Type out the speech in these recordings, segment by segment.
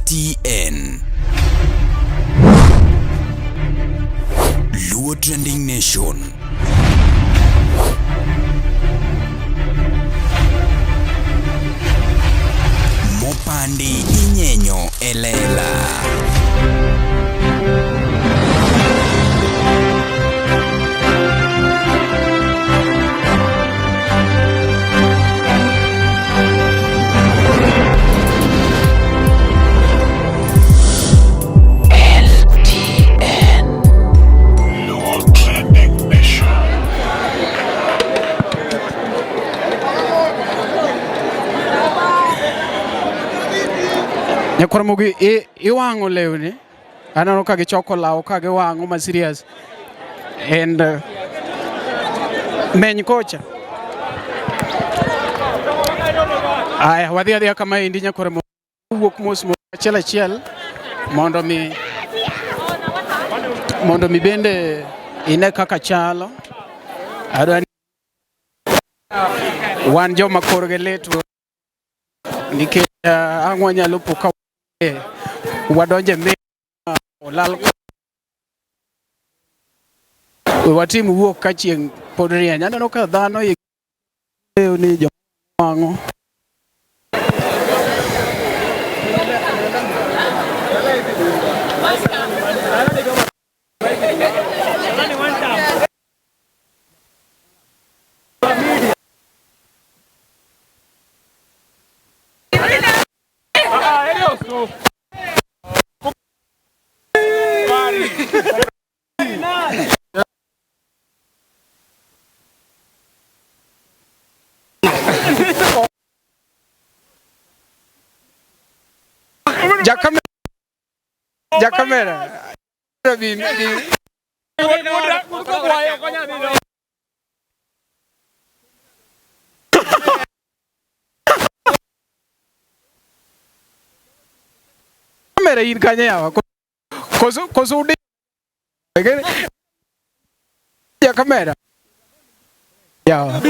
LTN. Luo Trending Nation. Mopandi inyenyo elela. Nyakwar Ramogi iwang'o lewni. Aneno ka gichoko law ka giwang'o ma serious. And meny kocha. Aya, wadhi adhiya kama endi Nyakwar Ramogi wuok mos mos achiel achiel mondo mi bende ine kaka chalo. Adwa ni wan joma korgi lit nikech ang' wanyalo po ka wadonje me olal we watim wuok ka chieng' pod rieny. Aneno ka dhano ni joma wang'o. Jakamera, jakamera. Bi, bi. Kamera in kanye yawa? Koso udi jakamera. Yawa.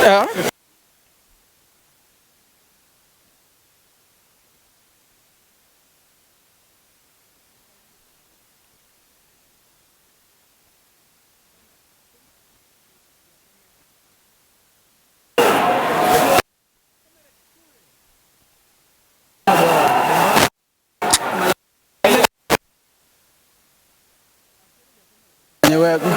Yeah. Wego.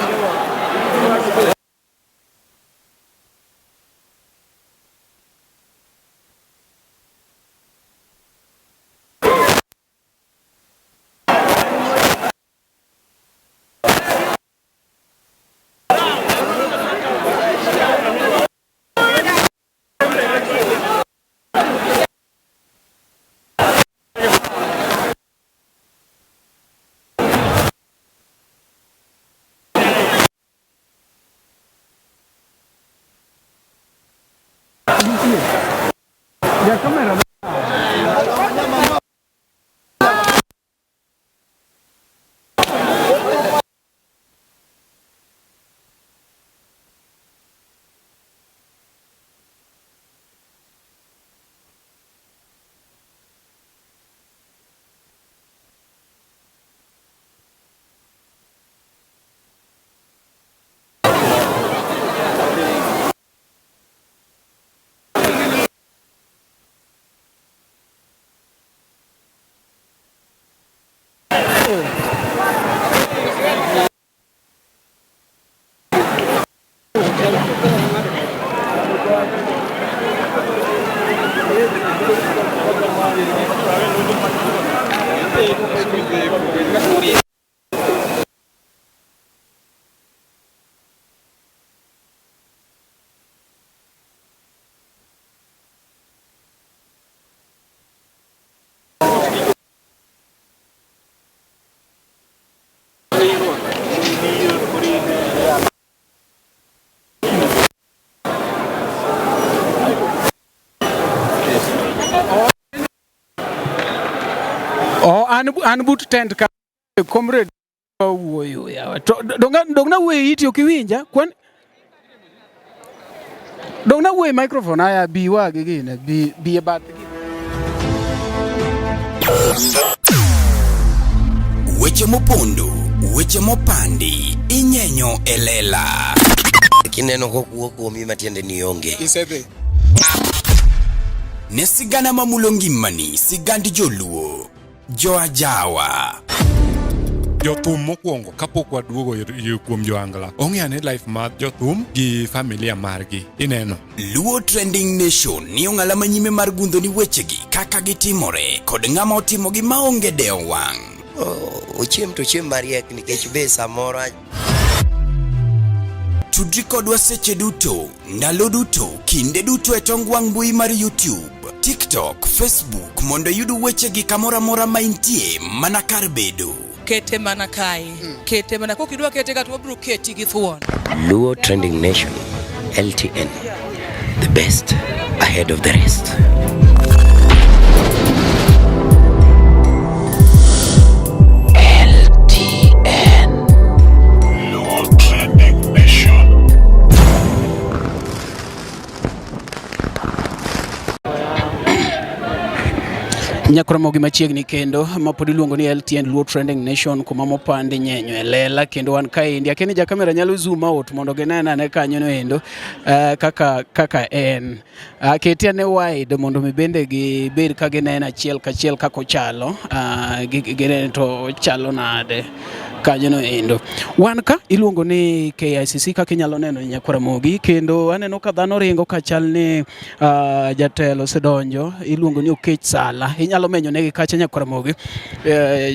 Jakamera. Oh, an but tent ka. Comrade wuoyo yawa. To dong na wuoyo iti ok iwinja? Kwan Dong na wuoyo e microphone aya bi wagi gine bi bi e bath gi. Weche mopondo, weche mopandi, inyenyo e lela. Kineno kokuo kuomi matiende ni onge. Isedhi. Ne sigana mamulo ngimani, sigand joluo, joajawa. Jothum mokwongo kapok waduogo kuom joangla ong'e ane life mar jothum gi familia margi ineno. Luo Trending Nation ni ong'ala manyime mar gundho ni wechegi kaka gitimore kod ng'ama otimogi maonge dewo wang'. Ochiem to ochiem mariek nikech be samoro Tudri kodwa seche duto, ndalo duto, kinde duto e tong wang' mbui mar YouTube, TikTok, Facebook mondo iyud wechegi kamoro amora ma intie mana kar bedo. Kete mana kae. Kete mana kokidwa kete ka to wabiro keti gi thuon. Luo Trending Nation, LTN, the best ahead of the rest. LTN. Luo Trending Nation. Nyakromogi machiegni kendo ma pod iluongo ni LTN Luo Trending Nation kuma mopandi nyenyo e lela kendo wan kaendi akia ni ja kamera nyalo zoom out mondo ginen ane kanyo no endo kaka kaka en keti ane wide mondo mi bende gibed ka gineno achiel kachiel kaka ochalo ginene to chalo nade kanyo no endo. Wan ka iluongo ni KICC kaka inyalo neno Nyakwaramogi kendo aneno ka dhano ringo ka chal ni jatelo osedonjo iluongo ni Okech Sala. Inyalo menyo negi kacha Nyakwaramogi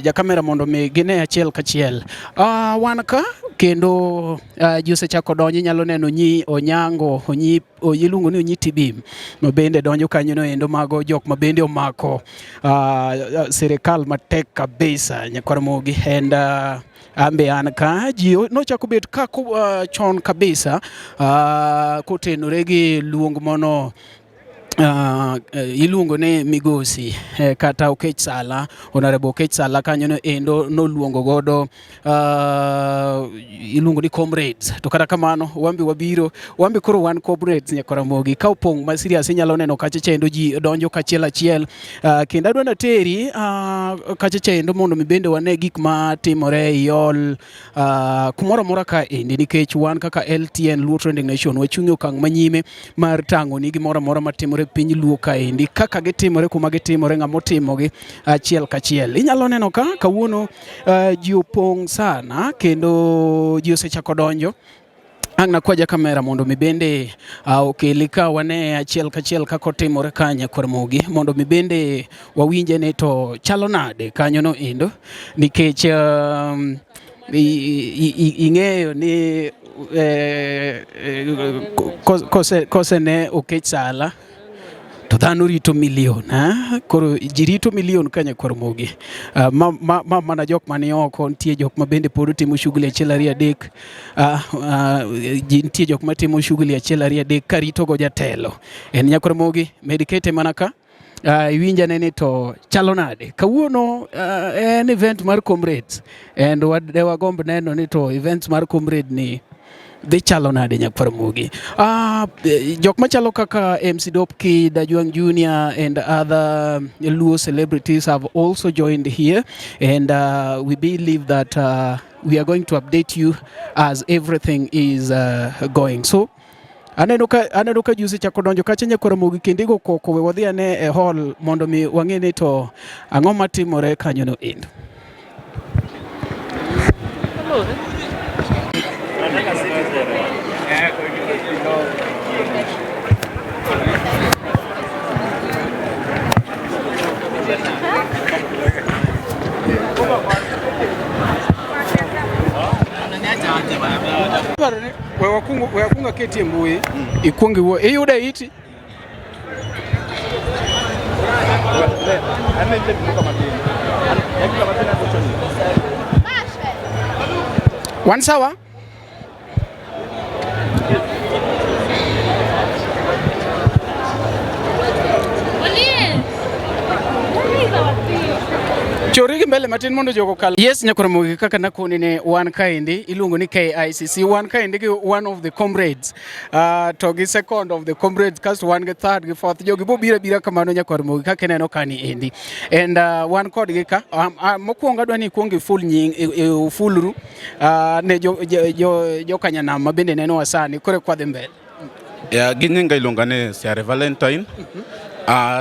ja kamera mondo mi gine achiel kachiel. Wan ka kendo ji osechako donjo inyalo neno nyi Onyango onyi iluongo ni Onyi Tibim ma bende donjo kanyo no endo mago jok ma bende omako sirikal matek kabisa Nyakwaramogi and ambe an ka ji nochako bet ka chon kabisa kotenore gi luong mono iluongo ni Migosi kata Okech Sala, Honorable Okech Sala kanyo no endo noluongo godo iluongo ni comrades. To kata kamano wambe wabiro wambe koro wan comrades Nyakwaramogi ka opong' ma serious inyalo neno kacha chendo ji donjo kachiel achiel kendo adwa nateri kacha chendo mondo mi bende wane gik matimore e hall kumoro amora ka endi nikech wan kaka LTN Luo Trending Nation wachung' e okang' manyime mar tang'o ni gimoro amora matimore e piny Luo kaendi kaka gitimore kuma gitimore ng'ama otimogi achiel kachiel. Inyalo neno ka kawuono ji opong' sana kendo ji osechako donjo. Ang' nakwa ja kamera mondo mi bende okeli ka wane achiel kachiel kaka otimore ka Nyakwaramogi mondo mi bende wawinje ni to chalo nade kanyo no endo nikech ing'eyo ni kose ne Okech Sala to dhano rito milion koro ji rito milion ka Nyakwaramogi ma mana jok mani oko nitie jok ma bende pod timo shughuli achiel ariyo adek nitie jok matimo shughuli achiel ariyo adek karito go jatelo en Nyakwaramogi med kete mana ka iwinja ne ni to chalo nade kawuono en event mar comrades and wagomb neno ni to events mar comrade ni dhi chalo nade Nyakwaramogi. Jok machalo kaka MC Dopki, Dajwang Jr. and other Luo celebrities have also joined here and we believe that we are going to update you as everything is going. So aneno ka ji osechako donjo kacha Nyakwaramogi kendo igo koko we wadhi ane e hall mondo mi wang'e ni to ang'o matimore kanyo no endo. We wakungo aketi e mbui ikuong iwuo iyude iti wan sawa. Chori gi mbele matin mondo jogo okal. Yes, Nyakoromogi kaka nakoni ne wan kaendi iluongo ni KICC. Wan kaendi gi one of the comrades. To gi second of the comrades kasto wan gi third gi fourth. Jogi bo bira bira kamano Nyakoromogi kaka ineno kani endi. And wan kodgi ka mokwongo adwa ni ikuong iful nying ufulru ne jo jo, jo, jo kanyanam ma bende nenowa sani koro kwadhi mbele. Ya, gi nyinga iluonga ni Siare Valentine.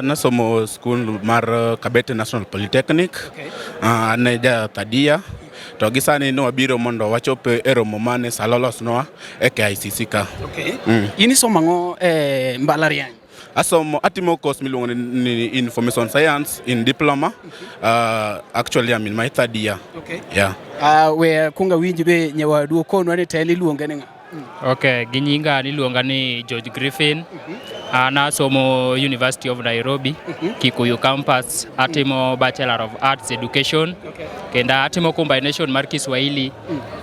Nasomo skul mar Kabete National Polytechnic. An e ja third year. To gi sani ne wabiro mondo wachop e romo mane Salo olosnwa e KICC ka. Okay. In isomo ang'o e mbalariany? Asomo atimo course miluongo ni Information Science in diploma. Actually I'm in my third year. Okay. Yeah. We kuongo awinj be nyawadu okonwa ni to en iluonge ni ng'a? Okay, gi nyinga niluonga ni George Griffin. An asomo University of Nairobi, Kikuyu campus. Atimo Bachelor of Arts Education. Kendo atimo combination mar Kiswahili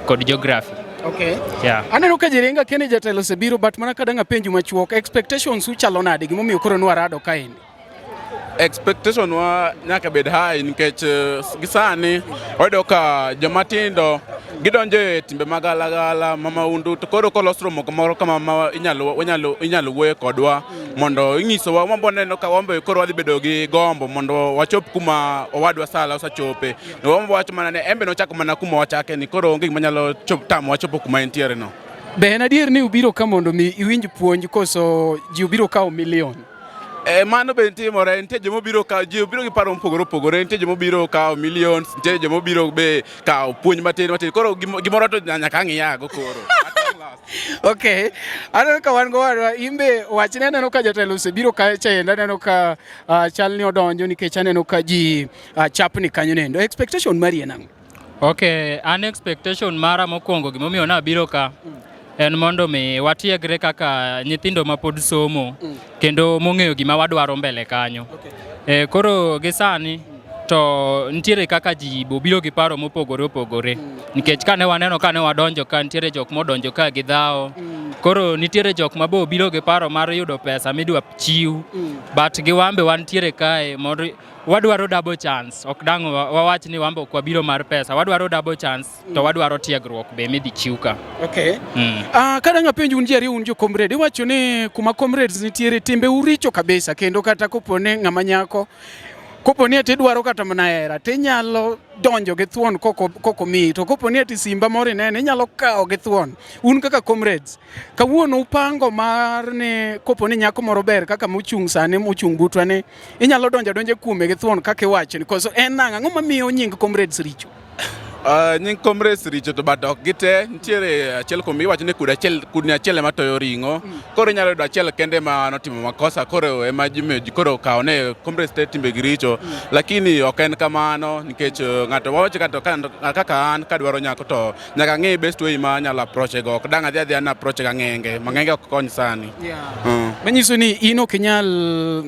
kod Geography. Okay. Yeah. Aneno ka Jerenga Kennedy jatelo osebiro but mana kadang' apenju machuok expectations uchalo nade gimomiyo koro nwarado kaendi? Expectation wa nyaka bed high nikech gi sani wayudo ka joma tindo gidonjo e timbe magalagala ma maundu to koro kolos romo kamoro kama ma inyalo wuoye kodwa mondo inyisowa wambo neno ka wambe koro wadhi bedo gi gombo mondo wachop kuma owadwa Sala osechope. Wambo wacho mana ni en be nochako mana kuma wachake ni koro onge gima nyalo tamo wachopo kuma entiere no. Be en adier ni ubiro ka mondo mi iwinj puonj koso ji obiro kawo milion? Mano be timore, nitie joma obiro kawo, ji obiro gi paro mopogore opogore, nitie joma obiro kawo millions, nitie joma obiro be kawo puonj matin matin. Koro gimoro to nyaka ang' iyago koro. Okay. Aneno ka wan gowadwa imbe wachne aneno ka jatelo osebiro kacha endo aneno ka chal ni odonjo nikech aneno ka ji chapni kanyo nendo. Expectation mari en ang'o? Okay, an expectation mara mokwongo gimomiyo nabiro ka en mondo mi watiegre kaka nyithindo ma pod somo kendo mong'eyo gima wadwaro mbele kanyo. Koro gi sani to nitiere kaka ji bobiro gi paro mopogore opogore nikech kane waneno kane wadonjo ka nitiere jok modonjo ka gi dhawo. Koro nitiere jok ma bo obiro gi paro mar yudo pesa midwa chiw but gi wambe wantiere kae mondo wadwaro double chance. Ok dang' wawach ni wambe ok wabiro mar pesa, wadwaro double chance to wadwaro tiegruok be midhi chiw ka. Okay. Kadang' apenj un ji ariyo un jo comrade, iwacho ni kuma comrades nitiere timbe uricho kabisa kendo kata kopo ni ng'ama nyako kopo ni ati idwaro kata mana hera tinyalo donjo gi thuon koko miyi to kopo ni ati simba moro ineno inyalo kawo gi thuon. Un kaka comrades kawuono upango mar ni kopo ni nyako moro ber kaka mochung' sani mochung' butwa ni inyalo donjo adonja kuome gi thuon kaka iwacho ni koso en nang'o ang'o mamiyo nying comrades richo? Nying comrades richo to but ok gite, nitiere achiel kuom iwacho ni kudni achiel ema toyo ring'o. Koro inyalo yudo achiel kende ma notimo makosa koro ema ji koro okawo ne comrades te timbegi richo. Lakini ok en kamano nikech ng'ato wawacho kaka an kadwaro nyako to nyaka ang'e best way ma anyalo approach go. Ok dang' adhi adhiya na approach ga ng'enge, mang'enge ok kony sani. Manyiso ni in ok inyal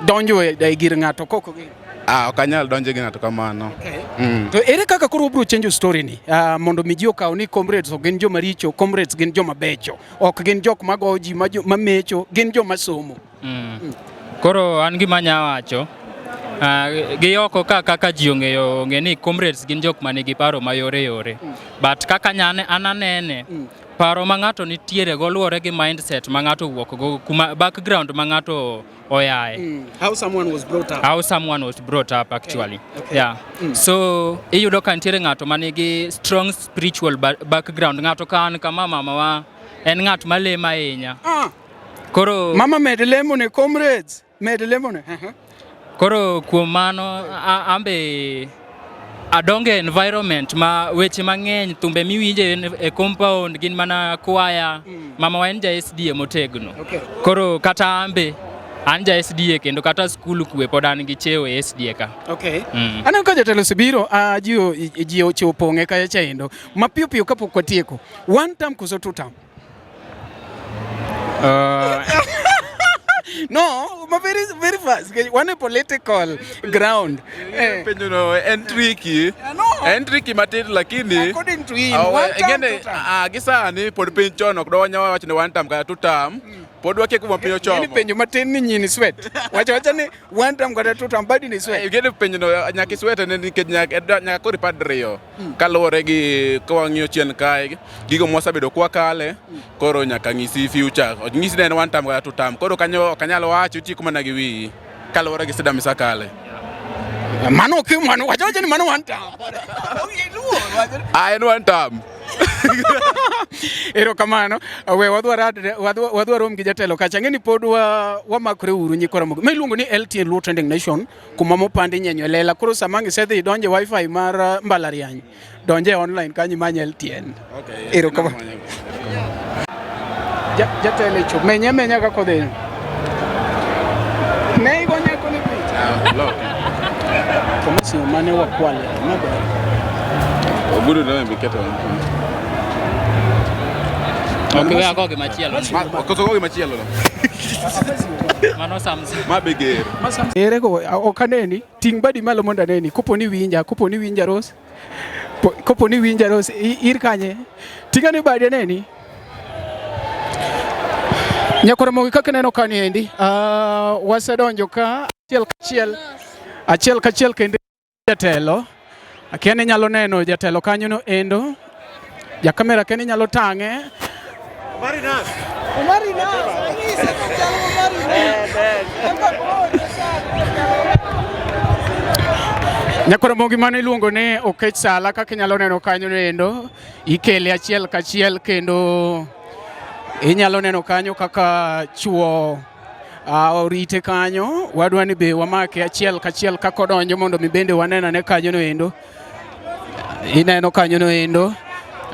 donjo e gir ng'ato koko gi. Ok anyal donjo gi ng'ato kamano. To ere kaka koro ubiro change story ni mondo mi ji okaw ni comrades ok gin joma richo, comrades gin joma becho, ok gin jok magoyo ji mamecho, gin joma somo. Koro an gima anya wacho gi oko ka kaka ji ong'eyo ong'e ni comrades gin jok manigi paro mayore yore. But kaka an anene paro ma ng'ato nitiere go luwore gi mindset ma ng'ato owuok go, kuma background ma ng'ato oyae. How someone was brought up. How someone was brought up actually. Okay. Yeah. So iyudo ka nitiere ng'ato manigi strong spiritual background. Ng'ato ka an kama mama wa en ng'at malemo ahinya. Koro mama med lemo ne comrades, med lemo ne. Koro kuom mano ambe adonge environment ma weche mang'eny thumbe miwinje e compound gin mana kwaya. Mama wa en ja SDA motegno. Koro kata ambe an ja SDA kendo kata skul kwe pod an gi cheo e SDA ka. Okay. Aneno ka jatelo osebiro, ji ochiwo pong'e kacha chaendo. Mapiyo piyo kapok watieko. One term koso two term? No, ma very very fast. One political ground. Penjo no en tricky. No. En tricky matin lakini according to him, one term, two term. Gi sani pod piny chon ok dwa wacho ni one term kata two term. Pod wakia kuma piny ochomo. Ni penjo matin ni nyini sweat. Wacha wacha ni one time kata two time badi ni sweat. Igeno penjo no nyaka iswete ne nikech nyaka koro ipar diriyo. Kaluwore gi ka wang'iyo chien kae gigo mwasebedo kwakale koro nyaka ng'isi future. Onyisi ni en one time kata two time. Koro kanyo ok anyal wacho itieko mana gi wiyi kaluwore gi sida misakale. Mano ok mano wacha wacha ni mano one time. Ah, en one time. Erokamano. We wadwa rom gi jatelo kacha. Ang'e ni pod wamakore uru nyikwa Ramogi. Ma iluongo ni LTN Luo Trending Nation kuma mopandi nyenyo e lela. Koro sama ang' isedhi idonje wifi mar mbalariany, donje online kanyo imany LTN. Okay. Erokamano. Jatelo e cho. Menye amenya kaka odhi. Ne igo nyako ni picha. Loke. Komisi mane wakwale maber. Ogudu ne biketo. Ok we ago gimachielo. Koso go gimachielo no. Mano Samson. Ma be ger. Ere go ok aneni, ting' badi malo mondo aneni. Kopo ni winja, kopo ni winja Rose. Kopo ni winja Rose, ir kanye? Ting' ane badi aneni. Nyakwar Ramogi kaka ineno ka niendi, wasedonjo ka achiel kachiel, achiel kachiel kendo jatelo. Akia ni inyalo neno jatelo kanyo no endo. Jakamera akia ni inyalo tang'e. Nyakwar Ramogi mano iluongo ni Okech Sala kaka inyalo neno kanyo no endo. Ikele achiel kachiel kendo inyalo neno kanyo kaka chuo orite kanyo. Wadwa ni be wamake achiel kachiel kaka odonjo mondo mi bende wanen ane kanyo no endo. Ineno kanyo no endo.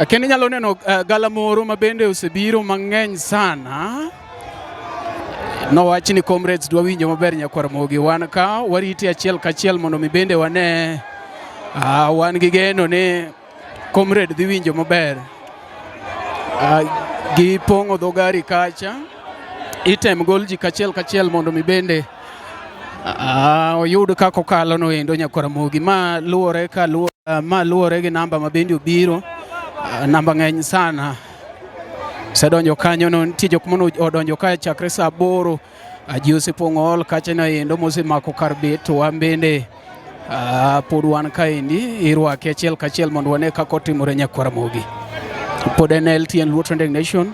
Kendo inyalo neno galamoro ma bende osebiro mang'eny sana. Nowach ni comrades dwa winjo maber nyakwar Ramogi. Wan ka warite achiel kachiel mondo mi bende wane. Wan gi geno ni comrade dhi winjo maber. Gipong'o dho gari kacha. Item gol ji kachiel kachiel mondo mi bende oyud kaka okalo no endo nyakwar Ramogi. Ma luwore ka ma luwore gi namba ma bende obiro. Namba ng'eny sana. Osedonjo kanyo no, nitie jok mane odonjo ka chakre saa 8. Ji osepong'o hall kacha no endo mosemako kar bet to wan bende pod wan kaendi irwake achiel kachiel mondo wane kaka otimore nyakwar Ramogi. Pod en LTN Luo Trending Nation.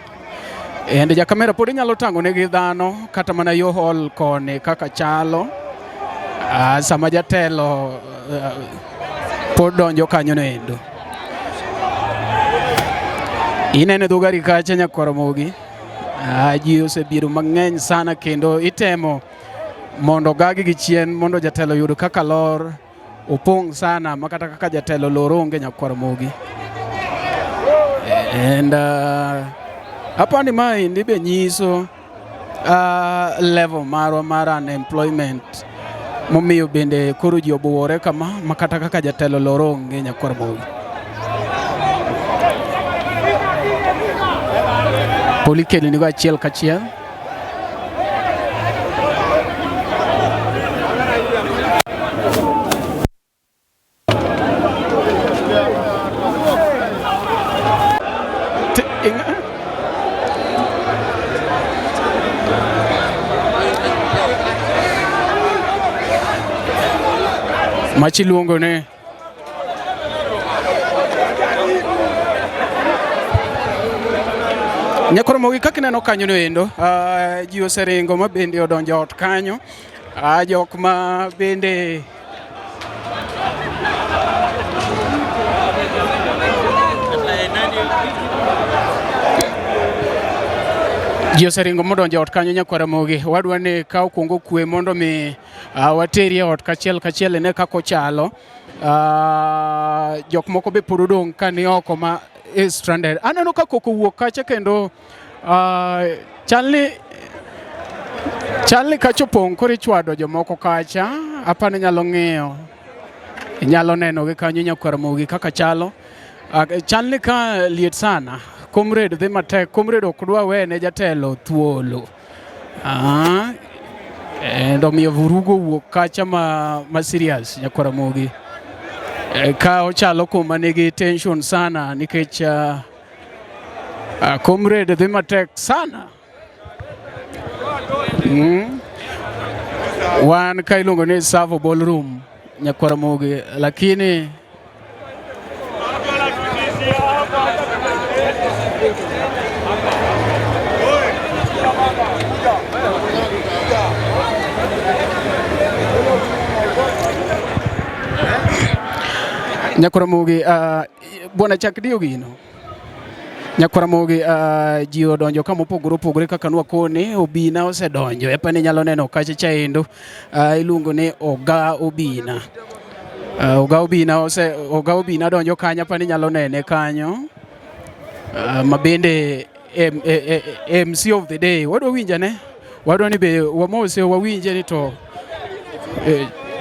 And jakamera pod inyalo tang'o negi dhano kata mana yo hall koni kaka chalo. Sama jatelo pod donjo kanyo no endo. Inene dho gari kacha nyakwar Ramogi. Ji osebiro mang'eny sana kendo itemo mondo gagi gi chien mondo jatelo oyud kaka lor opong' sana ma kata kaka jatelo lor onge nyakwar Ramogi. And apani maendi be nyiso level marwa mar unemployment momiyo bende koro ji obuore kama ma kata kaka jatelo lor onge nyakwar Ramogi. Poli kelonigo achiel kachiel. Machi luongo ne Nyakwar Ramogi kaka ineno kanyo no endo, ji oseringo ma bende odonjo ot kanyo. Jok ma bende ji oseringo modonjo ot kanyo nyakwar Ramogi. Wadwa ni ka okuongo kwe mondo mi wateri e ot kachiel kachiel ine kaka ochalo. Jok moko be pod odong' ka ni oko ma is stranded. Aneno ka koko wuok kacha kendo chalni kacha opong' koro ichwado jomoko kacha. Apani inyalo ng'iyo, inyalo neno gi kanyo nyakwar Ramogi kaka chalo. Chalni ka liet sana. Comrade dhi matek. Comrade ok dwa wene jatelo thuolo. And omiyo vurugo owuok kacha ma serious nyakwar Ramogi. Ka ochalo kuma nigi tension sana nikech comrade dhi matek sana. Wan ka iluongo ni Savo Ballroom Nyakwaramogi, lakini Nyakwaramogi, bwana chak diyo gino. Nyakwaramogi, ji odonjo kama opogore opogore kaka nwakone. Obina osedonjo epani inyalo neno kacha chaendo, iluongo ni Oga Obina. Oga Obina ose Oga Obina donjo kanyo, apani inyalo nene kanyo, ma bende MC of the day. Wadwa winjane, wadwa ni be wamose, wawinje ni to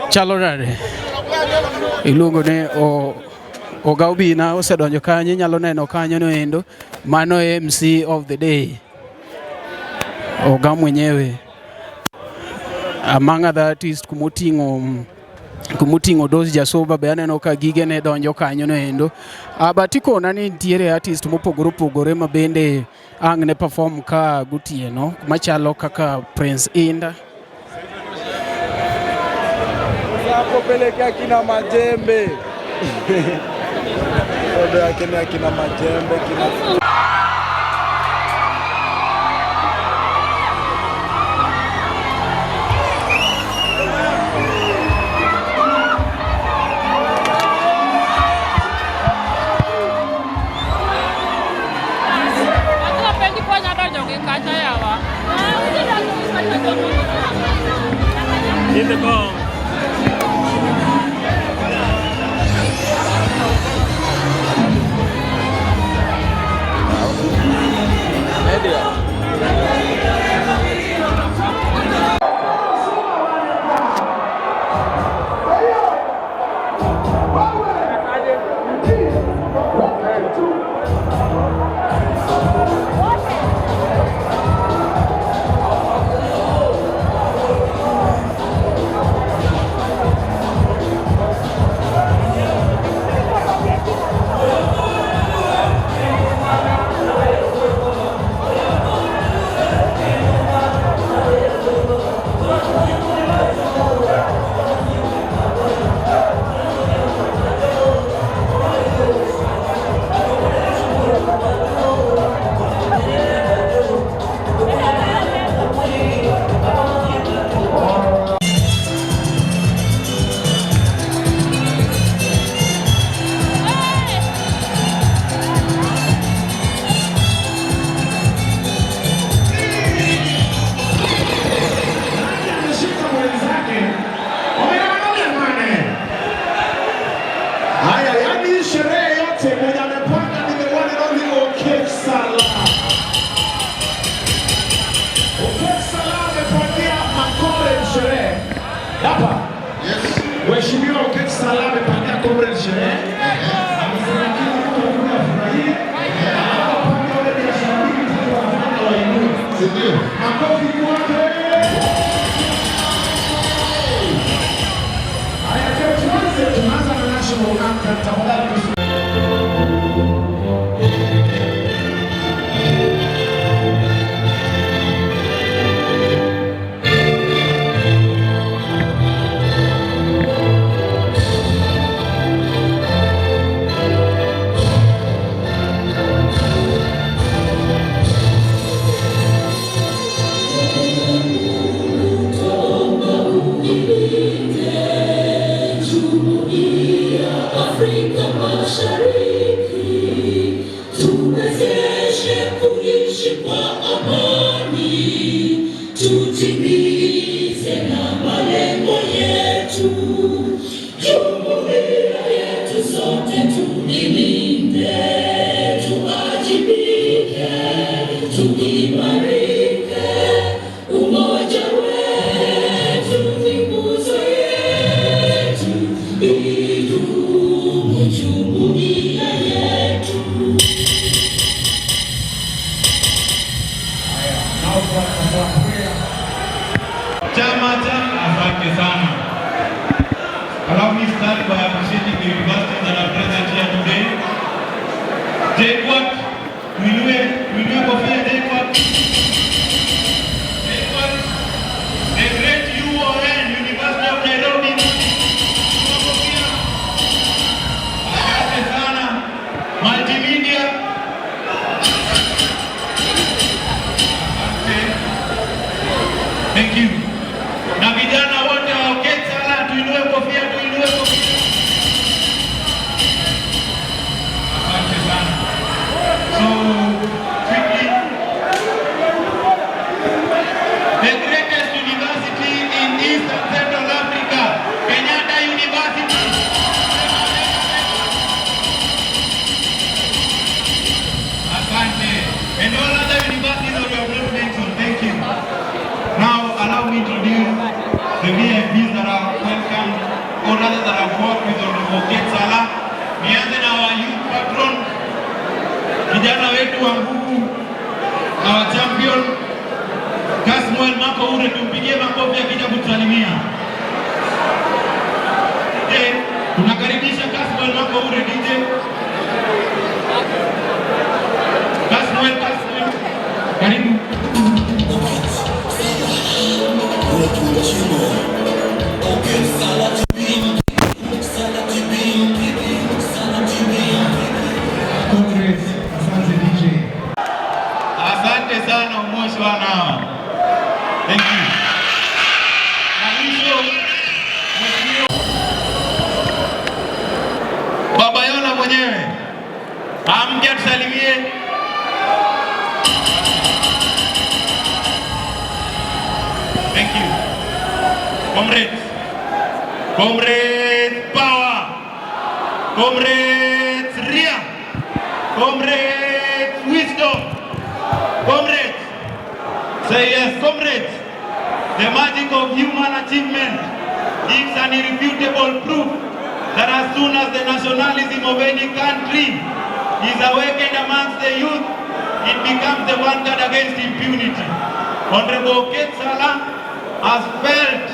chalo nade. Iluongo ni Oga Obina osedonjo kanyo, inyalo neno kanyo no endo. Mano MC of the day, Oga mwenyewe, among other artists. Kumoting'o Dos Jasoba be aneno ka gige ne donjo kanyo no endo. But ikona ni nitiere artist mopogore opogore ma bende ang' ne perform ka gotieno, machalo kaka Prince Inda. Pelekea kina Majembe. Odo yake ni akina Majembe kina. Penj konya donjo gi kacha yawa. Ameshika mwenzake. Wameangalia. Haya, yani hii sherehe yote mwenye amepanga ni the one and only Okech Salah. Okech Salah amepangia macomrade sherehe. Hapa. Yes. Mheshimiwa Okech Salah amepangia comrade sherehe. Amesema kila mtu akuja afurahie. Akapanga wale biashara mbili tatu wanafanya wainue. Si ndio? Makofi kwake. Haya, tuanze, tunaanza na national anthem. Tafadhali. Afrika Mashariki, tuwezeshe kuishi kwa amani, tutimize na malengo yetu, jumuiya yetu sote tuilinde, tuwajibike, tuimarike, umoja wetu ni nguzo yetu, idumu jumuiya yetu. Chama cha asante sana. Allow me start by appreciating the universities that are present here today. JKUAT, tuinue, tuinue kofia JKUAT. work with Honorable Okiech Salah. Nianze na our youth patron, kijana wetu wa nguvu, our champion Kasmuel Mako Ure, tumpigie makofi akija kutusalimia. DJ, tunakaribisha Kasmuel Mako Ure DJ. Kasmuel, Kasmuel, karibu. Comrades, asante DJ. Asante sana Omosh wana. Thank you. Na mwisho Mheshimiwa Baba Yola mwenyewe amke atusalimie. Thank you. Comrades. Comrades power. Comrades ria. Comrades wisdom. Comrades, say yes, comrades. The magic of human achievement gives an irrefutable proof that as soon as the nationalism of any country is awakened amongst the youth, it becomes the vanguard against impunity. Honorable Okiech Salah has felt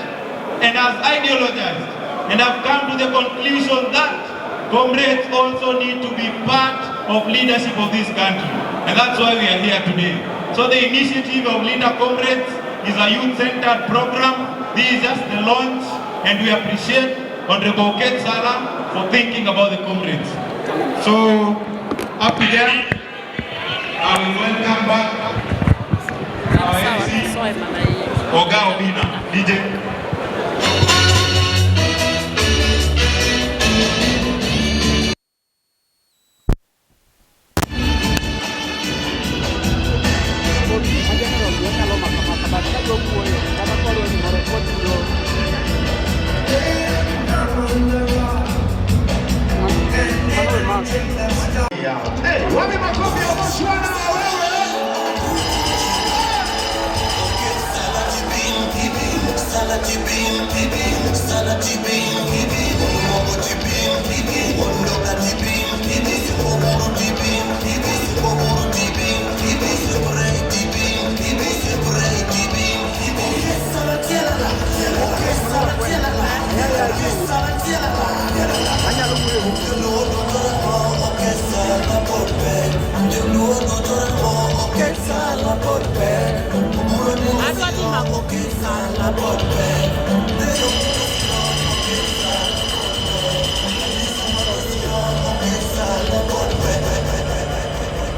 and has ideologized and have come to the conclusion that comrades also need to be part of leadership of this country. And that's why we are here today. So the initiative of Linda Comrades is a youth-centered program. This is just the launch, and we appreciate Honorable Okiech Salah for thinking about the comrades. So, up to there, I will welcome back our MC, Oga Obina, DJ. Hey, wapi makofi ya Botswana wewe?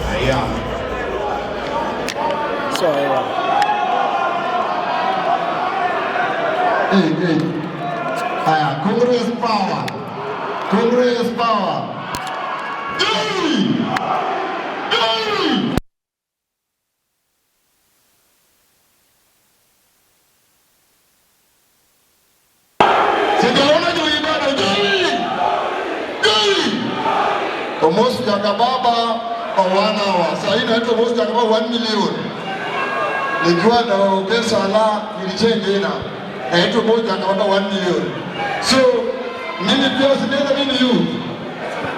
Haya. So, Hey, hey. Haya, Congress power. Congress power. Hey! Hey! Sijaona juu bado. Hey! Hey! Almost Jakababa 1 hour. Sasa hii inaitwa Almost Jakababa 1 million. Nikiwa na Okiech Salah nilichange jina. Naitwa Almost Jakababa 1 million. So mimi pia sinaweza mimi youth.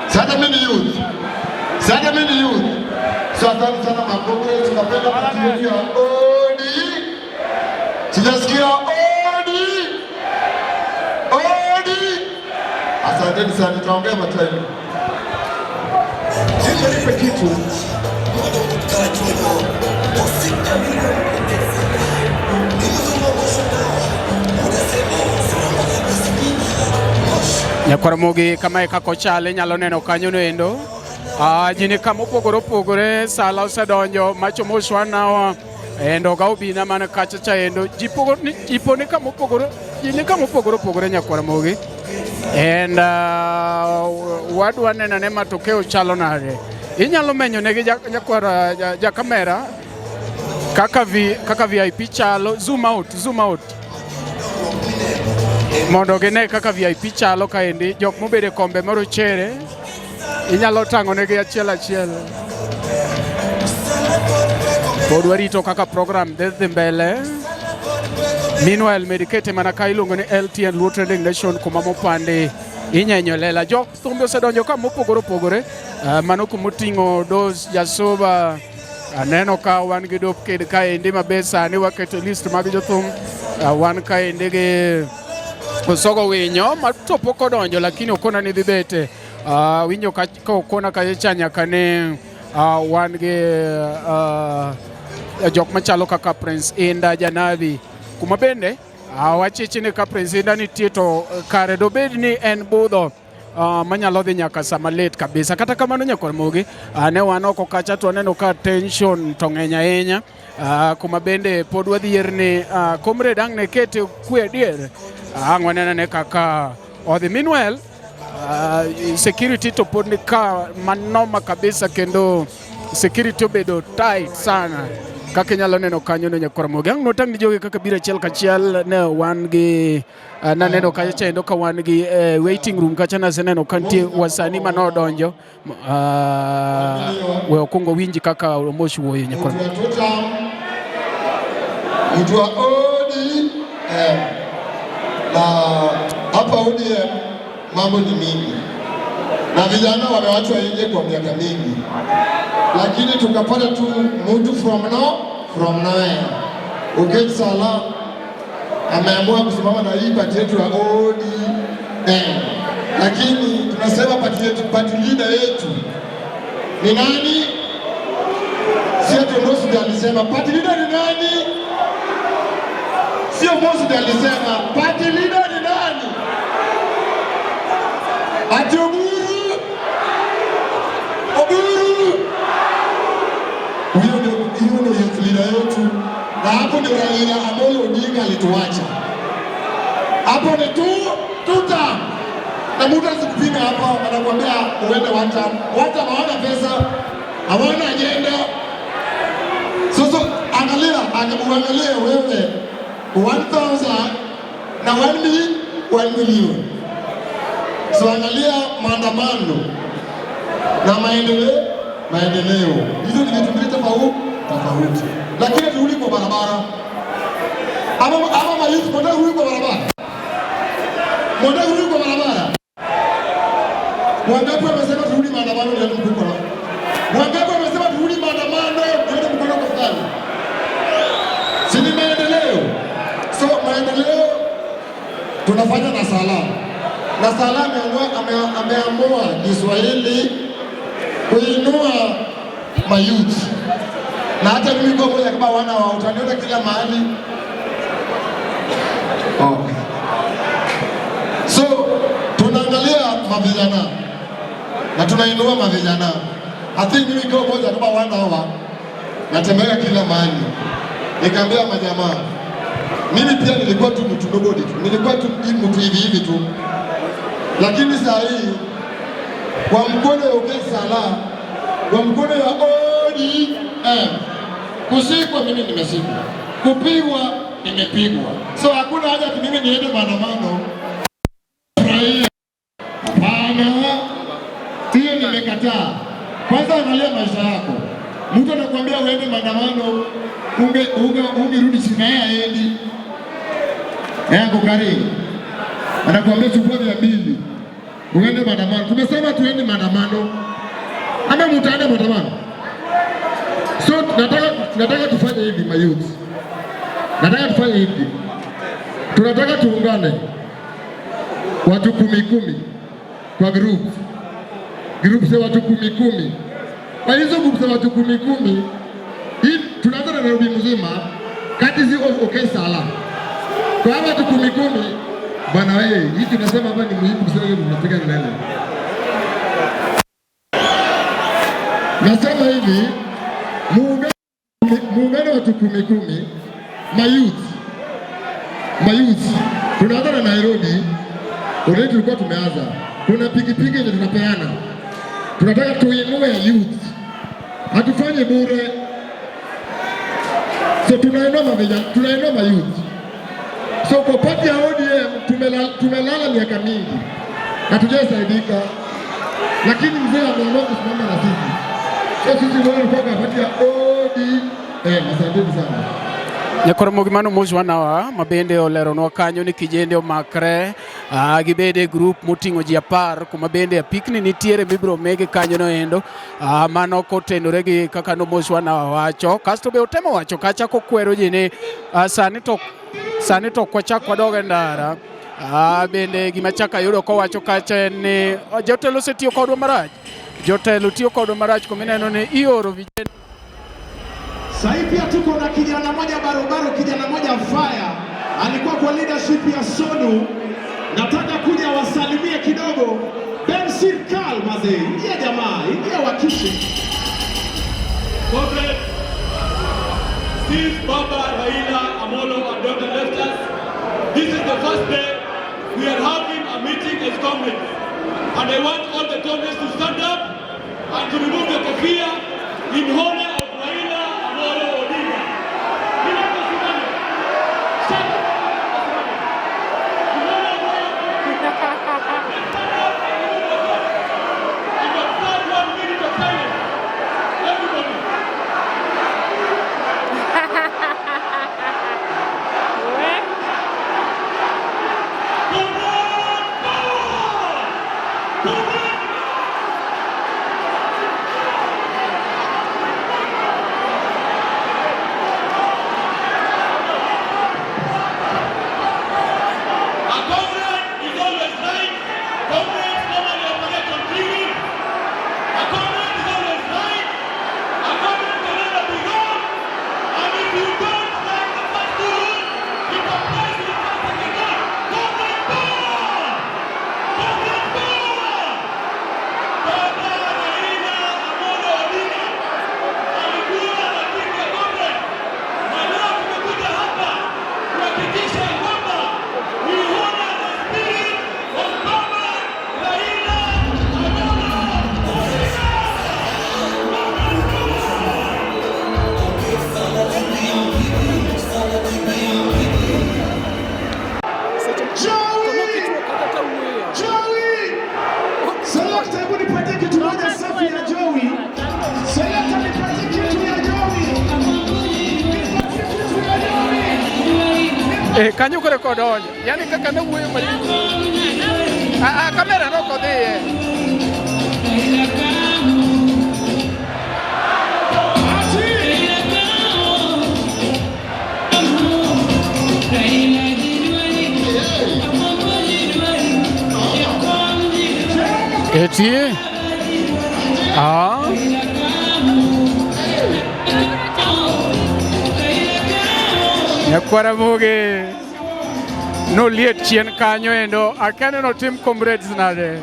Sasa mimi youth. Sasa mimi youth. So asante sana makomrades, tunapenda kutumikia ODM. Sijasikia ODM. ODM. Asanteni sana, nitaongea matime. Nipe kitu. Nyakwaramogi kamae kaka ochal inyalo neno kanyo noendo. Ji ni kama opogore opogore, Sala osedonjo, macho mos wanawa endo ga obina man kacha cha endo. Ji pogo ni jipo ni kama opogore, ji ni kama opogore opogore nyakwaramogi. And wadwa neno ane matokeo chalo nade. Inyalo menyo negi nyakwara ja kamera kaka VIP chalo, zoom out, zoom out. Mondo gine kaka VIP chalo kaendi, jok mobedo e kombe marochere inyalo tang'o negi achiel achiel. Pod warito kaka program dhi mbele. Meanwhile, med kete mana ka iluongo ni LTN Luo Trending Nation kuma mopandi. Inyenyo lela. Jok thumbe osedonjo ka mopogore opogore. Mano kumoting'o Dos Jasuba. Aneno ka wan gi Dop Kid kaendi mabe sani waketo list mag jothum. Wan kaendi gi Osogo Winyo ma to pok odonjo lakini okona ni dhi bete. Winjo ka okona kacha cha nyaka ne wan gi jok machalo kaka Prince Inda Janabi kuma bende wachichi ni ka Prince Inda nitie to kare dobed ni en budho manyalo dhi nyaka sama late kabisa. Kata kamano nyakwar Mogi, ne wan oko kacha to waneno ka tension to ng'eny ahinya, kuma bende pod wadhier ni comrade ang' ne kete kwe adier, ang' waneno ne kaka odhi. Meanwhile, security to pod ni ka manoma kabisa kendo security obedo tight sana kaka inyalo neno kanyo no nyakwar Mogi. Ang' notang' ni jogi kaka biro achiel kachiel ne wan gi naneno kacha chendo ka wan gi waiting room kacha naseneno ka nitie wasanii manodonjo. We okwongo winji kaka Omosh wuoyo nyakwar Mogi. Mtu wa ODM na hapa ODM mambo ni mingi na vijana wamewachwa nje kwa miaka mingi, lakini tukapata tu mtu from nowhere. Okech Salah ameamua kusimama na hii party yetu ya ODM, lakini tunasema party yetu, party leader yetu ni nani? Sio Mosi ndiye alisema party leader ni nani? Sio Mosi ndiye alisema party leader ni nani? Ati Oburu, Oburu. Huyo ndio youth leader yetu, na hapo ndio Raila Amolo Odinga alituacha. Hapo ni tu tuta na mtu asikupinga hapa, anakuambia uende one term. One term hawana pesa, hawana agenda. Sasa angalia, uangalie wewe 1000 na 1 million, 1 million. So angalia maandamano na maendeleo, maendeleo. Hizo ni vitu mbili tofauti tofauti. Lakini turudi kwa barabara. Ama mayouth mnataka kurudi kwa barabara? Mnataka kurudi kwa barabara? Wangapi wamesema turudi maandamano ndio mkono? Wangapi wamesema turudi maandamano ndio mkono kwa fulani? Si ni maendeleo? So maendeleo tunafanya na Salah. Na Salah ameamua Kiswahili kuinua mayouth. Na hata mimi kwa moja kama wana wa utaniona kila mahali. Oh. So tunaangalia mavijana na tunainua mavijana. I think mimi kwa moja kama wana wa natembea kila mahali. Nikaambia majamaa, mimi pia nilikuwa tu mtu nobody tu. Nilikuwa tu mtu hivi hivi tu. Lakini saa hii kwa mkono ya Okech Salah, kwa mkono ya ODM, kushikwa mimi nimeshikwa, kupigwa nimepigwa. So hakuna haja ati mimi niende maandamano. Furahia. Hapana, hiyo nimekataa. Kwanza angalia maisha yako. Mtu anakuambia uende maandamano, ungerudi chini, yeye haendi. Yeye ako karibu. Anakuambia chukua 200 uende maandamano. Tumesema tuende maandamano ama mtaenda maandamano? So nataka tufanye hivi mayouth. Nataka tufanye hivi. Tunataka tuungane watu 10 10 kwa group. Group za watu 10 10. Kwa hizo group za watu 10 10, hii tunaanza na Nairobi mzima, kati ziko Okech Salah. Kwa watu 10 10, bwana wewe, hii tunasema hapa ni muhimu kusema hiyo tunapiga kelele. Nasema hivi, muungane watu 10 10, mayouth. Mayouth. Tunaanza na Nairobi. Already tulikuwa tumeanza. Kuna pikipiki yenye tunapeana. Tunataka tuinue youth. Hatufanye bure. So tunainua mavijana, tunainua mayouth. So kwa party ya ODM tumelala miaka mingi. Hatujasaidika. Lakini mzee ameamua kusimama na sisi. So sisi ndio tulikuwa kwa party ya ODM. Asanteni sana. Nyakoromogi mano mos wanawa ma bende oleronwa kanyo ni kijende omakre gibed e grup moting'o ji 10 kuma bende apikni nitiere mibiro migi kanyo no endo mano kotenore gi kaka nomos wanawa wacho. Kasto be otemo wacho kacha kokwero ji ni sani to ok wachak wadog e ndara. Bende gima chak ayudo kowacho kacha en ni jotelo osetiyo kodwa marach. Jotelo tiyo kodwa marach kumineno ni ioro vijende. Sahii pia tuko na kijana moja barobaro, kijana moja fire, alikuwa kwa leadership ya Sonu. Nataka kuja wasalimie kidogo. Ben Sirkal mazee, ingia jamaa, ingia wakishe. Comrades, since Baba Raila Amolo Odinga left us, this is the first day we are having a meeting as comrades. And I want all the comrades to stand up and to remove the kofia in honor of Raila Amolo Odinga. Kila mtu asimame. Stand up. In honor of Raila Stand up and remove the kofia. And observe 1 minute of silence. Everybody. Comrade power! Comrade. A comrade is always right. Comrades normally operate on three wheels. A comrade is always right. A comrade can never be wrong. And if you don't like the first two rules, it applies to the first and the third. Comrade power! Comrade power! Baba Raila Amolo Odinga alikuwa rafiki ya comrade, na leo tumekuja hapa kuhakikisha kwamba we honor the spirit of Baba Raila Amolo Odinga. Joey! Joey! Selekta, hebu nipatie kitu moja safi ya Joey. Selekta, nipatie kitu ya Joey. Nipatie kitu ya Joey. Kanyo kore kodonjo. Yani kaka ne wuoyo ma kamera nok odhiye. Etie. Nyakwara Mugi noliet chien kanyo endo akia ni notim comrades nade.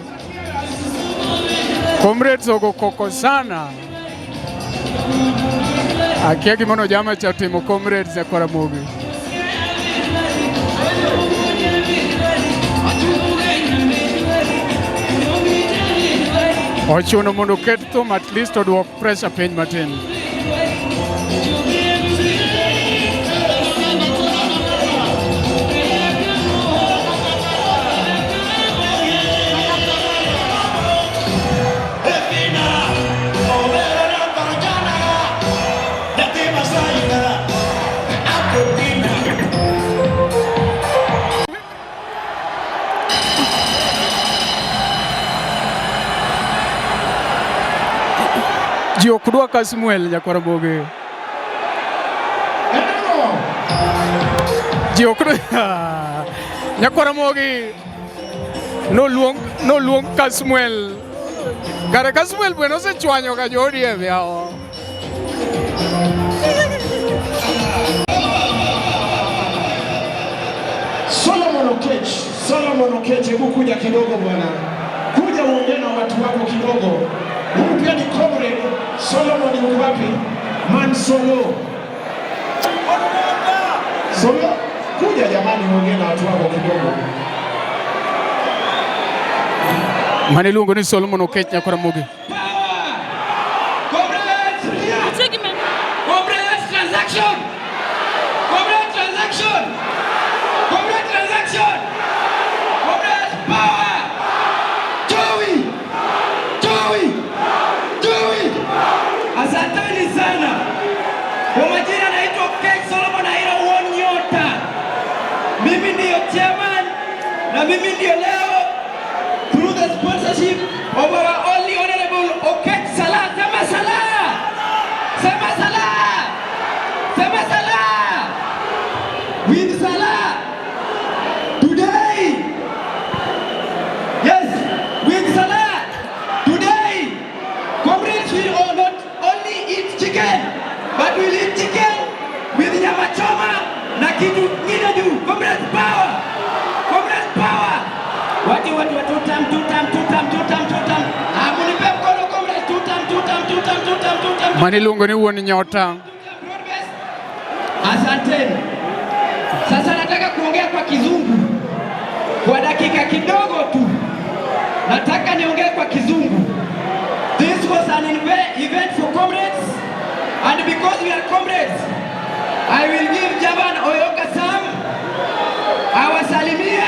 Comrades ogo koko sana. Akia gimono jama cha timo comrades nyakwara Mugi. Ochuno mondo oket thum at least oduok pressure piny matin. Ji ok dwa Kasmuel nyakwara Mugi. Ji ok dwa nyakwara Mugi noluong Kasmuel. Kare Kasmuel bende osechwanyo ga jo ODM yawa. Solomon Okech, Solomon Okech, hebu kuja kidogo bwana, kuja uongee na watu wako kidogo. Huyu pia ni comrade. Solomon yuko wapi? Man Solo. Solo, kuja jamani, uongee na watu wako kidogo. Mane iluongo ni Solomon Okech nyakwara Mugi. Comrades! Comrades transaction! Comrade transaction! Comrade transaction! Comrades power! Joey! Joey! Joey! Asanteni sana. Kwa majina naitwa Okech Solomon Aira. mimi ndio leo through the sponsorship of our only honorable Okech Salah. Sema Salah! Sema Salah! Sema Salah! With Salah today, yes, with Salah today, comrades will all not only eat chicken, but will eat chicken with nyama choma na kitu ngine juu. Comrades power! Comrades power! Wati wati wa two time, two time, two time, two time, two time. Ah, munipe mkono comrades, two time, two time, two time, two time, two time. Mano iluongo ni wuon nyota. Asanteni. Sasa nataka kuongea kwa Kizungu kwa dakika kidogo tu. Nataka niongee kwa Kizungu. This was an event for comrades, and because we are comrades, I will give Javan Oyoka Sam awasalimie.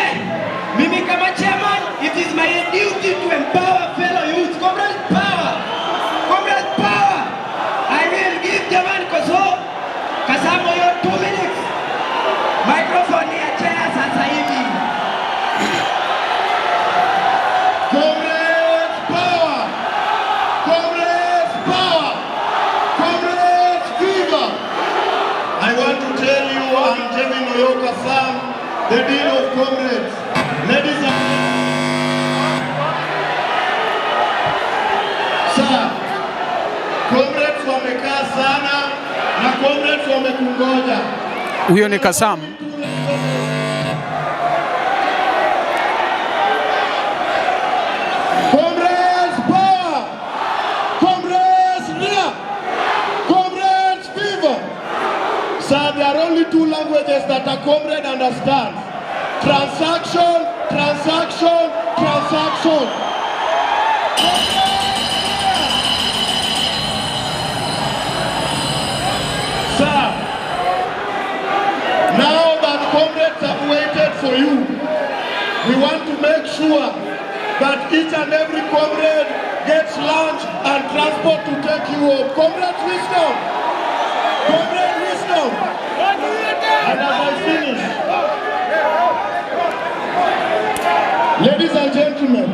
Mimi kama chairman, it is my duty to empower fellow youth. Comrades power! Comrades power! I will give Javan Koso Kasamoyo 2 minutes. Microphone ya chair sasa hivi. Comrades power! Comrades power! Comrades viva! I want to tell you I'm Jevin Oyoka Sam, the Dean of Comrades. Ladies and Sir, comrades wamekaa sana na comrades wamekungoja. Huyo ni Kasam. Comrades power! Comrades ria! Comrades viva! Sir, there are only two languages that a comrade understands. Transaction, transaction, transaction. Sir, now that comrades have waited for you, we want to make sure that each and every comrade gets lunch and transport to take you home. Comrades wisdom! Comrade wisdom! And as I finish, ladies and gentlemen,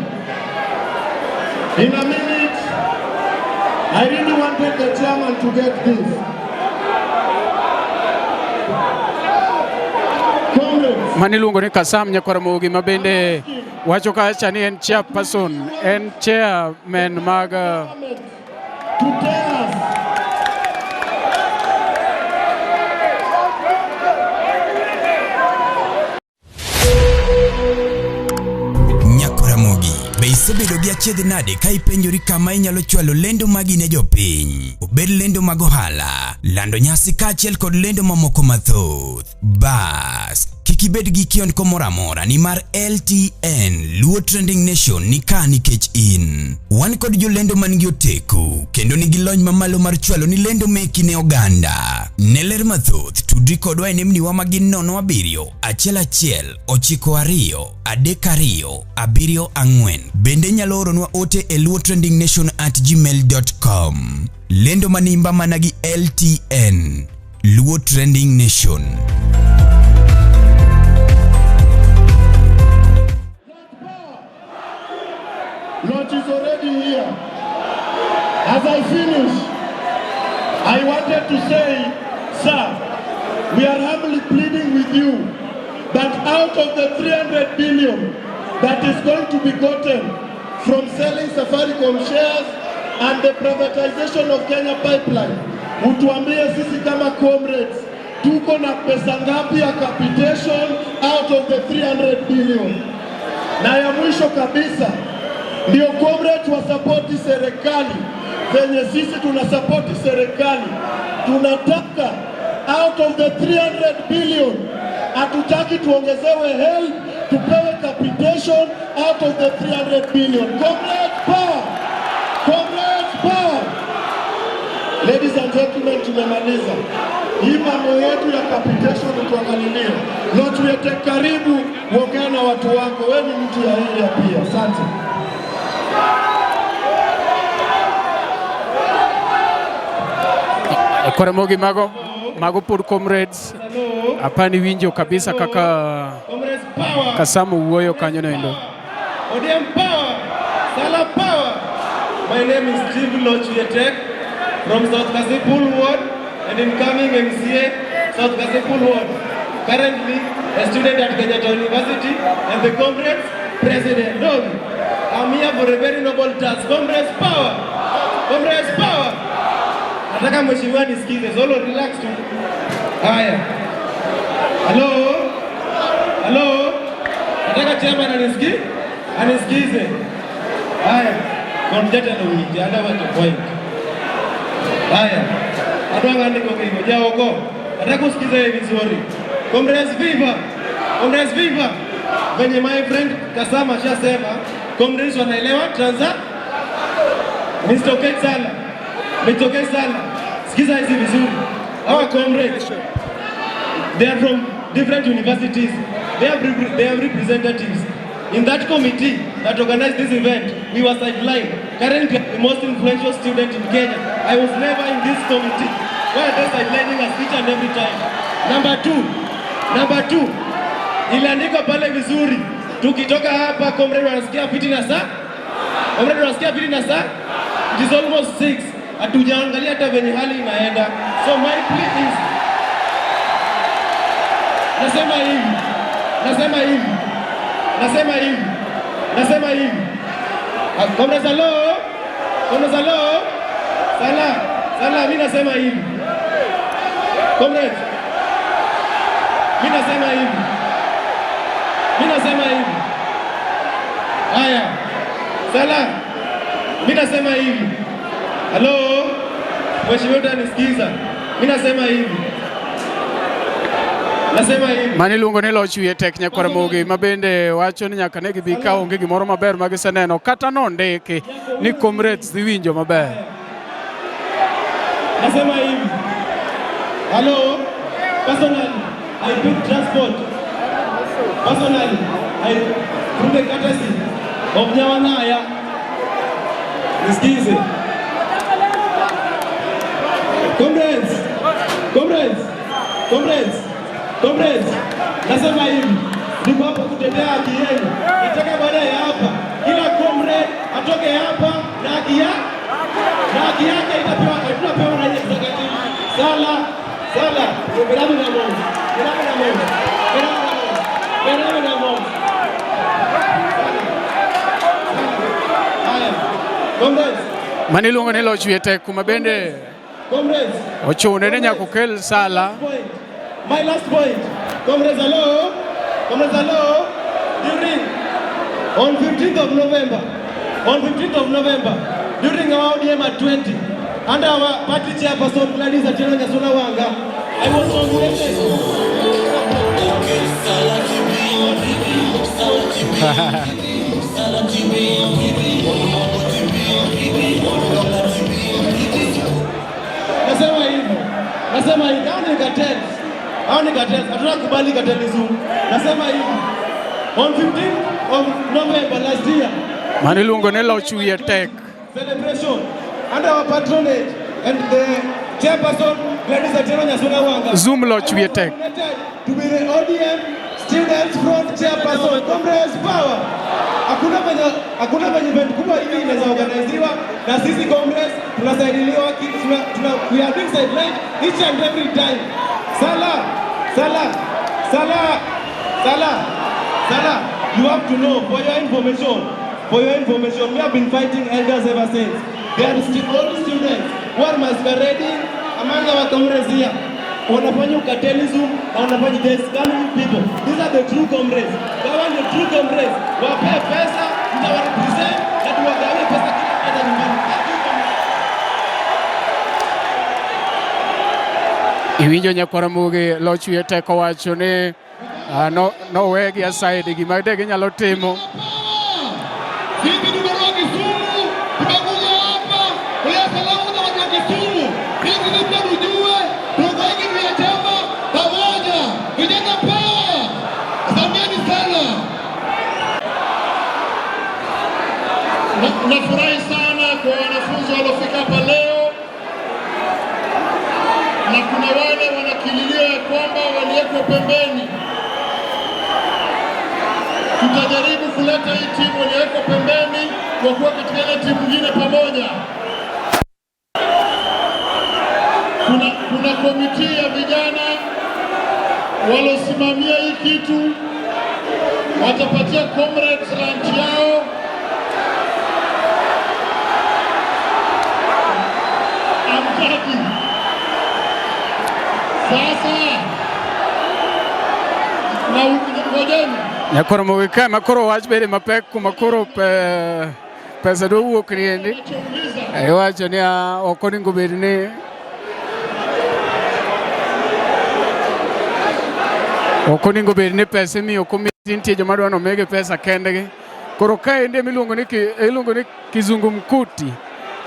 in a minute, I really wanted the chairman to get this. Comrades, Mano iluongo ni Kasam nyakwar Ramogi ma bende wacho kacha ni en chairperson, en chairman mag to tell us Nyakwar be isebedo gi achiedh nade ka ipenjori kama inyalo chwalo lendo magi ne jopiny? Obed lendo mag ohala, lando nyasi kaachiel kod lendo mamoko mathoth. Bas, kik ibed gi kiondko moro amora nimar LTN Luo Trending Nation ni ka nikech in. Wan kod jolendo man gi oteku kendo nigi lony mamalo mar chwalo ni lendo meki ne oganda. Ne ler mathoth, tudri kodwa e nembniwa magin 07 11 92 32 74. Bende inyalo oronwa ote e luotrendingnation@gmail.com. Lendo manimba mana gi LTN Luo Trending Nation. Lord is already here. As I finish, I wanted to say, sir, we are humbly pleading with you that out of the 300 billion that is going to be gotten from selling Safaricom shares and the privatization of Kenya Pipeline, utuambie sisi kama comrades tuko na pesa ngapi ya capitation out of the 300 billion. Na ya mwisho kabisa ndio comrades wasapoti serikali venye sisi tunasapoti serikali. Tunataka out of the 300 billion, hatutaki tuongezewe HELB, tupewe capitation out of the 300 billion. Comrades power! Comrades power! Ladies and gentlemen, tumemaliza hii mambo yetu ya capitation, tuangalilie. Lotuyete, karibu uongee na watu wako, wewe ni mtu ya area pia. Asante. Koro mago mago pod comrades apani winjo kabisa kaka Comrades Kasamo wuoyo kanyo noendo. ODM power! Sala power! My name is Steve Lochietek from South Kasipul Ward and incoming MCA South Kasipul Ward. Currently a student at Kenyatta University and the Comrades President. No, I'm here for a very noble task. Comrades power! Comrades power! Nataka mheshimiwa nisikize. Solo relax tu. Haya. Hello? Hello? Nataka chairman anisikie? Anisikize. Haya. Konjata no winje, ada wacho point. Haya. Adwa ng'ani kokingo jaoko. Nataka usikize hii vizuri. Comrades viva! Comrades viva! Venye my friend Kasama ashasema, comrades wanaelewa Transa. Mr. Okech Sala. Mr. Okech Sala. Sikiza hizi vizuri. Our comrades, they are from different universities. They have representatives. In that committee that organized this event, we were sidelined. Currently, the most influential student in Kenya. I was never in this committee. Why are they sidelining us each and every time? Number two, iliandikwa pale vizuri. Tukitoka hapa, comrade wanasikia fiti na saa. Comrade wanasikia fiti na saa. It is almost 6. Hatujaangalia hata venye hali inaenda. So my plea is, nasema hivi, nasema hivi, nasema hivi, nasema hivi. Ah, comrades, hello? Comrades, hello? Sala, sala, mimi nasema hivi. Comrades, mimi nasema hivi. Mimi nasema hivi. Haya. Sala, mimi nasema hivi. Hello? Mheshimiwa utanisikiza. Mimi nasema hivi. Nasema hivi. Mano iluongo ni loch wiye tek nyakwar Ramogi ma bende wacho ni nyaka ne gibi ka onge gimoro maber ma giseneno kata nondiki ni comrades dhi winjo maber. Nasema hivi. Hello? Personally, I pick transport. Personally, I through the courtesy of Nyawanaya. Nisikize. Comrades, comrades, comrades, comrades. Nasema hivi, niko hapa kutetea haki yenu. Nataka baada ya hapa kila comrade atoke hapa na haki ya na haki yake itapewa, tunapewa na executive. Sala, sala, Beramu na Mungu, beramu na Mungu, beramu na Mungu, beramu na Mungu. Haya, comrades, Mano iluongo ni loch wiye tek kuma bende comrades. Ochune ni nyaka okel sala. My last point. Comrades, hello. Comrades, hello. During, on 15th of November, on 15th of November, during our ODM at 20, under our party chairperson Gladys Atieno Nyasuna Wanga, I was nominated. Nasema hivi, nasema hivi, hao ni cartels. Hao ni cartels. Hatutakubali cartelism. Nasema hivi. On 15th of November last year, Mano iluongo ni loch wiye tek. Celebration under our patronage and the chairperson Gladys Atieno Nyasuna Wanga. Zoom loch wiye tek. To be the ODM Students Front chairperson. Comrades power. Hakuna venye event kubwa hivi inaweza organiziwa na sisi comrades tunasaidiliwa tuna, we are being sidelined each and every time. Sala, Sala, Sala, Sala, Sala, you have to know, for your information, we have been fighting elders ever since. They are still all students who are masquerading among our comrades here. Wanafanya ucartelism na wanafanya, they scamming people. These are the true comrades. Hawa ndio true comrades. Wape pesa, tutawarepresent na tuwagawie pesa kila mmoja nyumbani. Iwinjo nyakwar Ramogi loch wiye tek owacho ni no, nowegi aside gima de ginyalo timo. Sisi tumetoka Kisumu, tumekuja hapa kuleta salamu za watu wa Kisumu. Sisi pia tujue tuko hiki ya chama pamoja. Vijana power. Asanteni sana. Nafurahi sana kwa wanafunzi waliofika hapa leo, na kuna wale wanakililia ya kwamba waliwekwa pembeni. hata hii timu iliyowekwa pembeni kwa kuwa katika ile timu nyingine pamoja. Kuna committee ya vijana walosimamia hii kitu, watapatia comrades lunch yao. Amtaki sasa na ngojeni. Nyakoro mogi kae ma koro wach bede mapek kuma koro pesa dwa wuok ni endi. Iwacho ni ok onego bed ni ok onego bed ni pesa imiyo committee, nitie joma dwa ni omigi pesa kendgi. Koro kaendi emiluongo ni iluongo ni kizungumkuti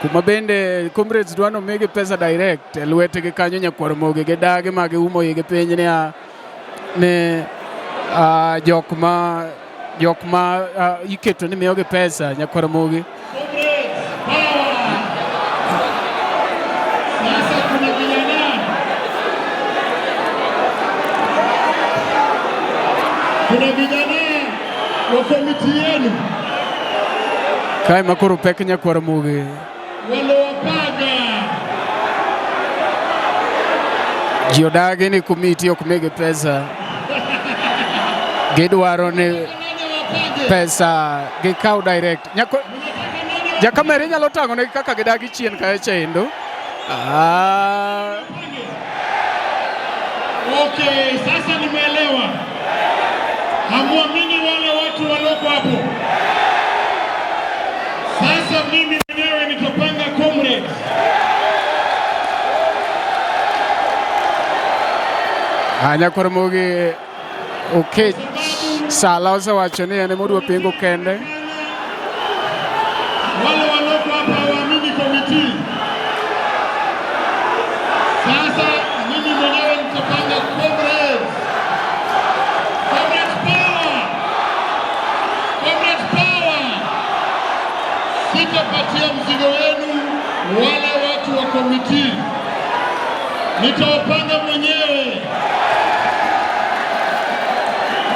kuma bende comrades dwa ni omigi pesa direct e lwetgi kanyo. Nyakwar Mogi gidagi ma giumo igi piny ni ni jok ma iketo ni miyogi pesa nyakwar Mogi. Sasa kuna vijana wa committee yenu Kae ma koro pek nyakwar Mogi. walowapanga. Ji odagi ni committee ok migi pesa, gidwaro ni pesa gikaw direct. Nyako jakamera inyalo tang'o negi kaka gidagi chien kacha endo. Okay, sasa nimeelewa. Hamwamini wale watu walioko hapo. Sasa mimi mwenyewe nitapanga comrades. Nyakwar Mogi Okech Sala osewacho ni en emodwa pingo kende. Wale walioko hapa hawaamini committee. Sasa mimi mwenyewe nitapanga comrades. Comrades power. Comrades power. Sitapatia mzigo wenu wale watu wa committee. Nitawapanga mwenyewe.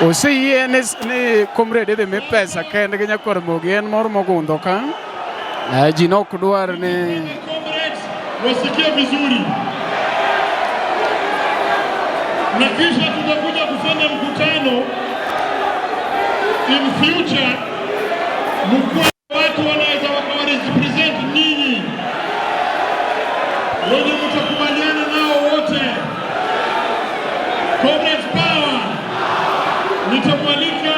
Oseyie ni comrade idhi mi pesa kendgi nyakwar Mogi en mor mogundho ka. Ji nok dwar ni Comrades wasikie vizuri, na kisha tutakuja kufanya mkutano in future, mkuwe watu wanaweza wakawa represent ninyi wenye mtakubaliana nao wote. Comrades power, nitamwalika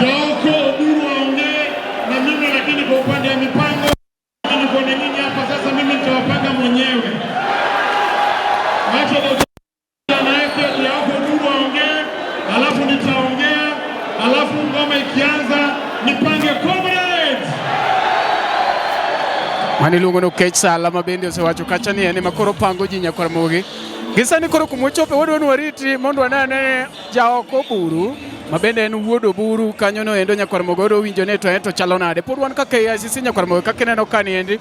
Jaoko Oburu aongee na mimi, lakini kwa upande wa mipango niko na nyinyi hapa sasa, mimi nitawapanga mwenyewe. Acha na Jaoko Oburu aongee, alafu nitaongea, alafu ngoma ikianza nipange comrades. Mano iluongo ni Okech Sala ma bende osewacho kacha ni en ema koro pango ji nyakwar Mogi. Gi sani koro kumochope wadwa ni wariti mondo wane ane Jaoko Oburu ma bende en wuod Oburu kanyo no endo nyakwar Mogi wadwa winjo ni to en to chalo nade. Pod wan ka KICC nyakwar Mogi kaka ineno ka ni endi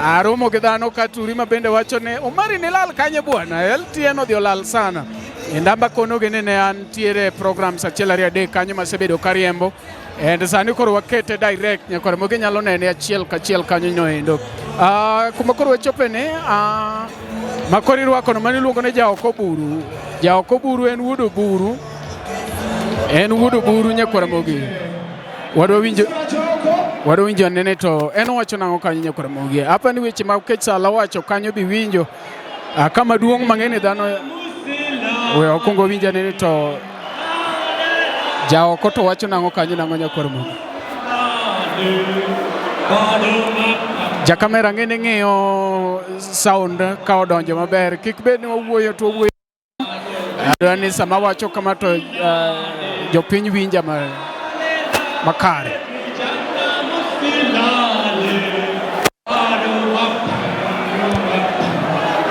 aromo gi dhano ka turi ma bende wacho ni Omari ni lal kanye bwana LTN odhi olal sana. E ndamba konogi ni ne antiere programs achiel ariyo adek kanyo masebedo kariembo. And sani koro wakete direct nyakwar Mogi nyalo nene achiel kachiel kanyo no endo. Kuma koro wachope ni makoro irwako no mano iluongo ni Jaoko Oburu. Jaoko Oburu en wuod Oburu. En wuod Oburu nyakwar Mogi. Wadwa winjo anene to en owacho nang'o kanyo nyakwar Mogi. Apa ni weche ma Okech Sala owacho kanyo bi winjo. Kama duong' mang'eny dhano we okwongo winj anene to Jaoko to wacho nang'o kanyo nang'o nyakwar Mogi. Jakamera ng'e ni ng'iyo sound ka odonjo maber. Kik bed ni wawuoyo to wawuoyo. Adwa ni sama wacho kama to jopiny winja makare.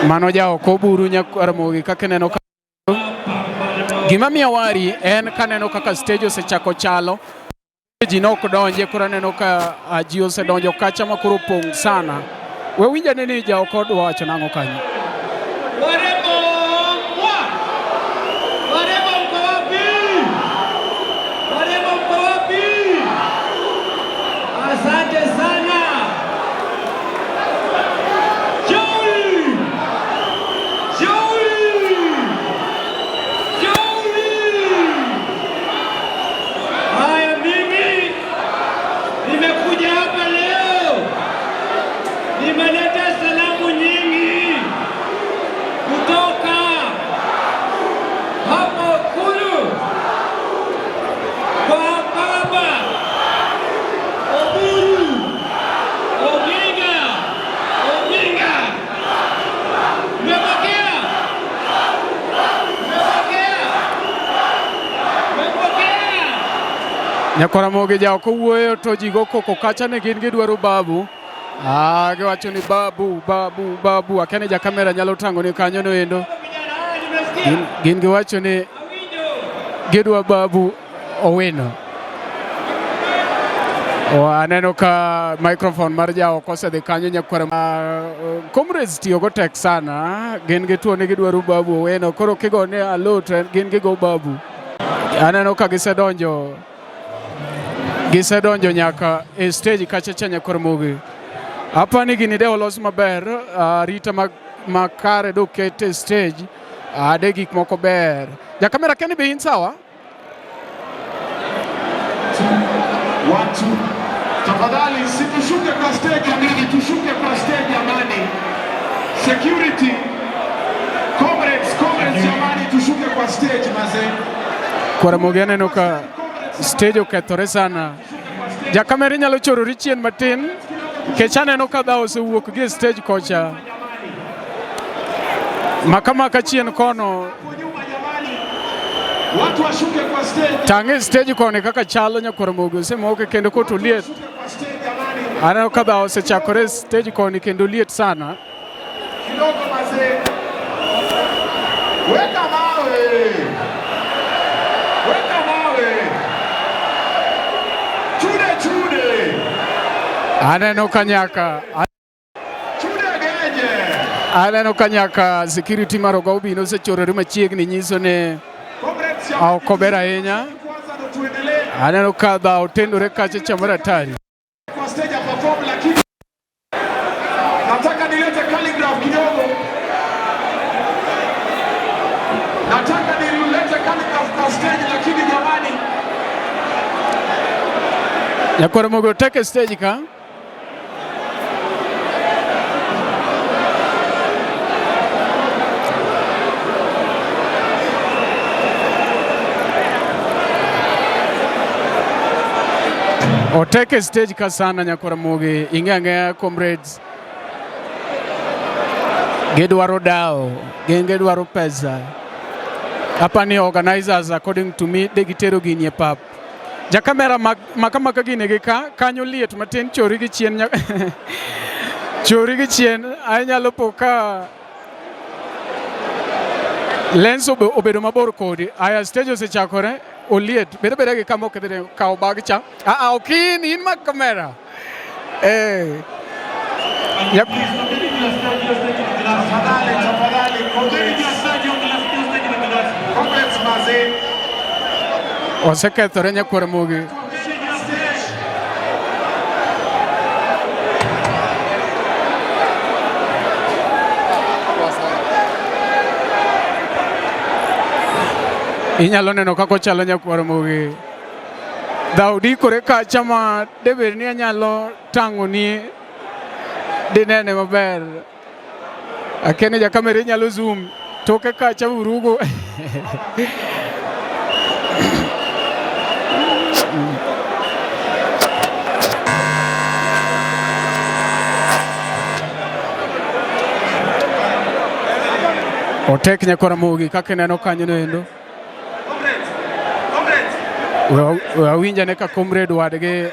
Mano Jaoko Oburu nyakwar Mogi kaka ineno ka gima miyo wari en kaneno kaka stage osechako chalo ji nok donje koro aneno ka ji osedonjo kacha ma koro opong' sana. We winj ane ni Jaoko dwa wacho nang'o kanyo. Warembo mwa! Warembo mko wapi? Warembo mko wapi? Nimeleta salamu nyingi kutoka hapo Kulu kwa Baba Oburu Oginga Odinga. Mmepokea? Mmepokea? Mmepokea? Nyakwaramogi ja oko wuoyo to ji go koko kacha ne gin gidwaro babu. Ah, giwacho ni babu, babu, babu. Akia ni ja kamera nyalo tang'o ni kanyo no endo. Gin giwacho ni gidwa babu Owino. O, aneno ka microphone mar ja oko osedhi kanyo nyakwara. Comrades tiyo go tek sana. Gin gituo ni gidwaro babu Owino. Koro kigone alo to gin gigo babu. Aneno ka gisedonjo nyaka e stage kacha cha Nyakwaramogi. Apa ni gini de olos maber, arita makare doket e stage, de gik moko ber. Jakamera Kenny be in sawa? Watu tafadhali, situshuke kwa stage jamani, tushuke kwa stage jamani. Security, comrades, comrades jamani, tushuke kwa stage mazee. Kwaramogi aneno ka stage okethore sana. Jakamera inyalo chorori chien matin, kech aneno ka dhawo osewuok gi e stage kocha. Maka chien kono. Watu washuke kwa stage. Tang' e stage koni kaka chalo Nyakwaramogi osemoke kendo kot oliet. Aneno ka dhawo osechakore e stage koni kendo liet sana. Kidogo mazee. Weka mawe. Weka mawe. Chude chude. Aneno ka nyaka Chude geje. Aneno ka nyaka security mar Oga Obino osechorore machiegni nyiso ni ok ober ahinya. Aneno ka dhawo tendore kacha cha mar atari. Kwa stage ya perform, lakini nataka nilete Khaligraph kidogo. Nataka nilete Khaligraph kwa stage, lakini jamani, Nyakwaramogi otek e stage ka. Otek e stage ka sana Nyakwaramogi. Ing'e ang'eya comrades. Gidwaro dawo, gin gidwaro pesa. Apa ni organizers according to me de gitero gini e pap. Jakamera maka maka gini gi ka kanyo liet matin chori gi chien chori gi chien anyalo po ka lens obedo mabor kodi. Aya stage osechakore oliet bed abeda gi kama okethre kaw bag cha. Ah, ok in mak kamera. Eh. Yep. Tafadhali, tafadhali, comrades. Comrades mazee. Osekethore Nyakwaramogi. Inyalo neno kaka ochalo Nyakwaramogi. Dhawo dikore kacha ma debed ni anyalo tang'oni dinene maber. Akia ni jakamera inyalo zoom toke kacha vurugo. Otek Nyakwaramogi kaka ineno kanyo no endo. We awinj ane ka comrade wadgi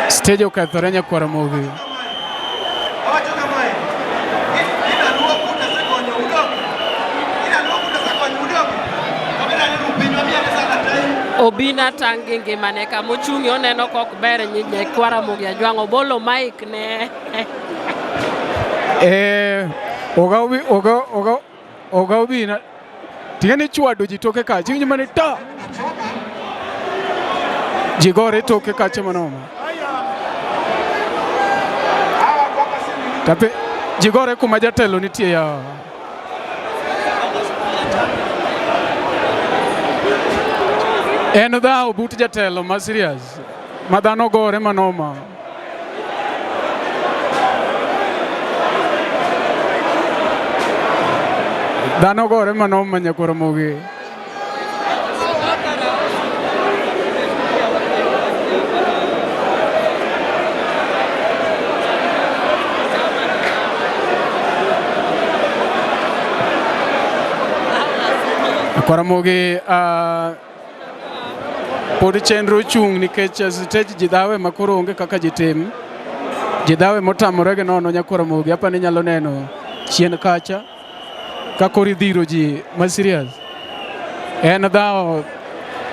stage okethore Nyakwaramogi. Obina tang' gi ngimane kamochung'e oneno kok ber Nyakwaramogi Ajwang' obolo mic ne Oga Obina ting'e ni chwado ji toke kacha iwinjo mana ta ji gore toke kacha manoma tape ji gore kuma jatelo nitie ya. En dhawo but jatelo ma serious ma dhano gore manoma. Dhano gore manoma nyakwar Ramogi. Nyakwar Ramogi pod chenro chung' nikech stage ji dhawe ma koro onge kaka ji tim. Ji dhawe motamore gi nono nyakwar Ramogi apa ni inyalo neno chien kacha ka koro idhiro ji ma serious. En dhawo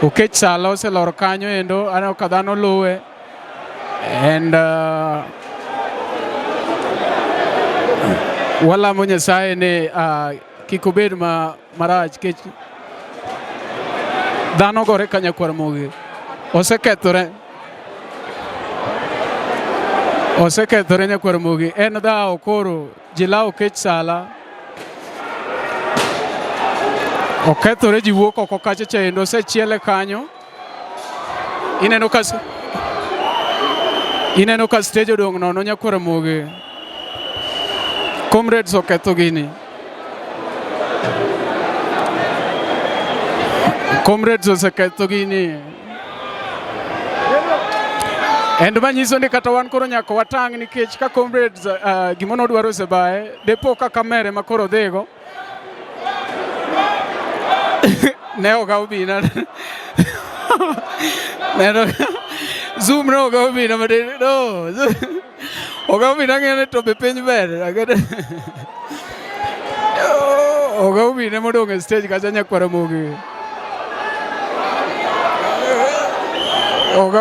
Okech Sala oselor kanyo endo aneno ka dhano luwe and walamo Nyasaye ni kik obed ma marach kech dhano gore ka nyakwar Ramogi osekethore osekethore nyakwar Ramogi en dhawo koro ji lawo Okech Sala okethore ji wuok oko kacha cha endo osechiele kanyo ineno ka ineno ka stage odong' nono nyakwar Ramogi comrades oketho gini comrades oseketho gini and manyiso ni kata wan koro nyaka watang' nikech ka comrades gima nodwaro osebaye depo ka kamere ma koro dhigo ne ok obina neno zoom ne ok obina matin no ok obina ng'eyo ni to be piny ber ok obina modong' e stage kacha nyakwar Ramogi ok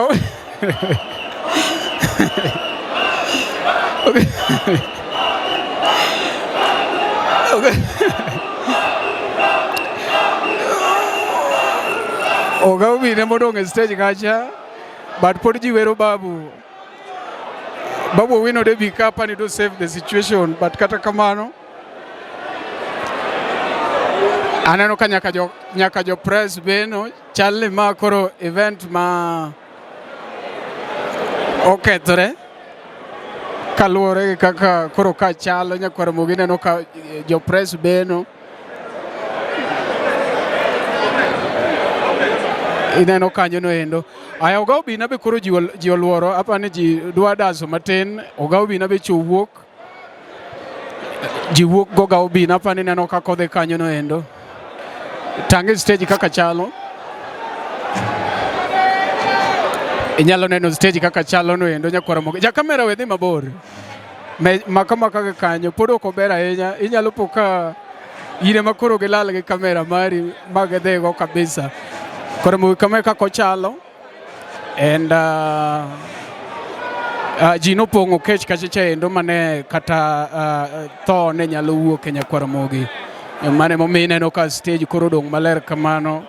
Ok obine modong' e stage kacha but pod ji wero babu. Babu Owino de bi ka pani to save the situation but kata kamano aneno ka nyaka jo nyaka jo press beno chal ni ma koro event ma okethore kaluwore gi kaka koro ka chalo nyakwar Ramogi ineno ka jo press beno ineno kanyo no endo. Aya Oga Obina be koro ji oluoro apa ni ji dwa daso matin. Oga Obina be chwo wuok ji wuok goga Obina apa ni ineno kaka odhi kanyo no endo. Tang' stage kaka chalo. Inyalo neno stage kaka chalo no endo nyakwar Ramogi. Ja kamera we dhi mabor. Me, maka maka gi kanyo pod ok ober ahinya. Inyalo po ka in ema koro gilal gi kamera mari ma gidhigo kabisa. Koro Ramogi kama e kaka ochalo. And ji nopong'o kech kacha cha endo mane kata tho ne nyalo wuok e nyakwar Ramogi. Mano emomiyo ineno ka stage koro odong' maler kamano.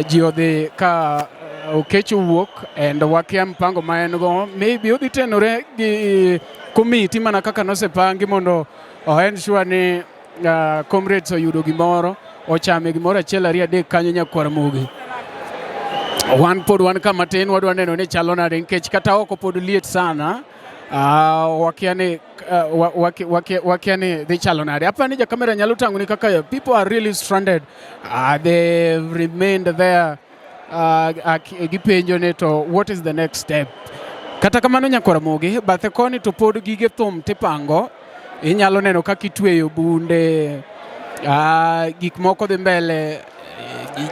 Ji odhi ka Okech owuok and wakia mpango ma en go. Maybe odhi tenore gi komiti mana kaka nosepangi mondo o ensure ni comrades oyudo gimoro, ochame gimoro achiel ariyo adek kanyo nyakwar Ramogi. Wan pod wan kama tin wadwa neno ni chalo nade nikech kata oko pod liet sana. Wakia ni wakia ni dhi chalo nade. Apa ni jakamera nyalo tang'o ni kaka people are really stranded. They've remained there. Gipenjo ni to what is the next step? Kata kamano nyakwar Ramogi, bathe koni to pod gige thum tipango. Inyalo neno kaka itweyo bunde, gik moko dhi mbele,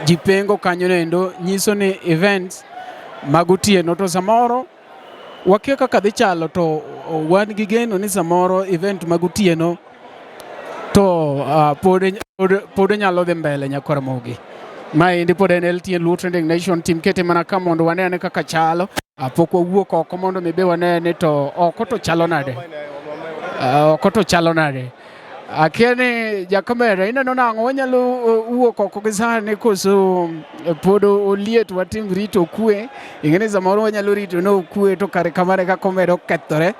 ji pengo kanyo endo nyiso ni events mag otieno to samoro wakia kaka dhi chalo to wan gi geno ni samoro event mag otieno to pod nyalo dhi mbele nyakwar Ramogi. Maendi pod en LTN Luo Trending Nation team kete mana ka mondo wane ane kaka chalo. Pok wawuok oko mondo mi be wane ni to oko to chalo nade. Oko to chalo nade. Akia ni jakamera ineno nang'o wanyalo wuok oko gi sani koso pod oliet watim rito kwe. Ing'e ni samoro wanyalo rito ni okwe to kare kamano e kaka omedo kethore.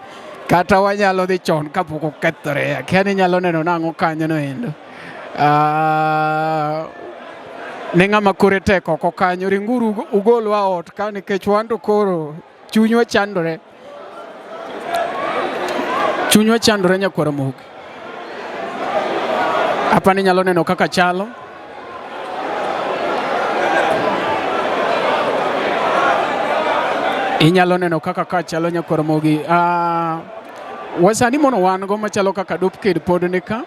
Kata wanyalo dhi chon kapok okethore. Akia ni inyalo neno nang'o kanyo no endo. Ne ng'ama kore tek oko kanyo, ringuru ugolwa ot ka nikech wan to koro chunywa chandore. Chunywa chandore nyakwar Ramogi. Hapa ni nyalo neno kaka chalo. Inyalo neno kaka ka chalo nyakwar Ramogi. Wasani mono wan go machalo kaka Dopked pod ni ka.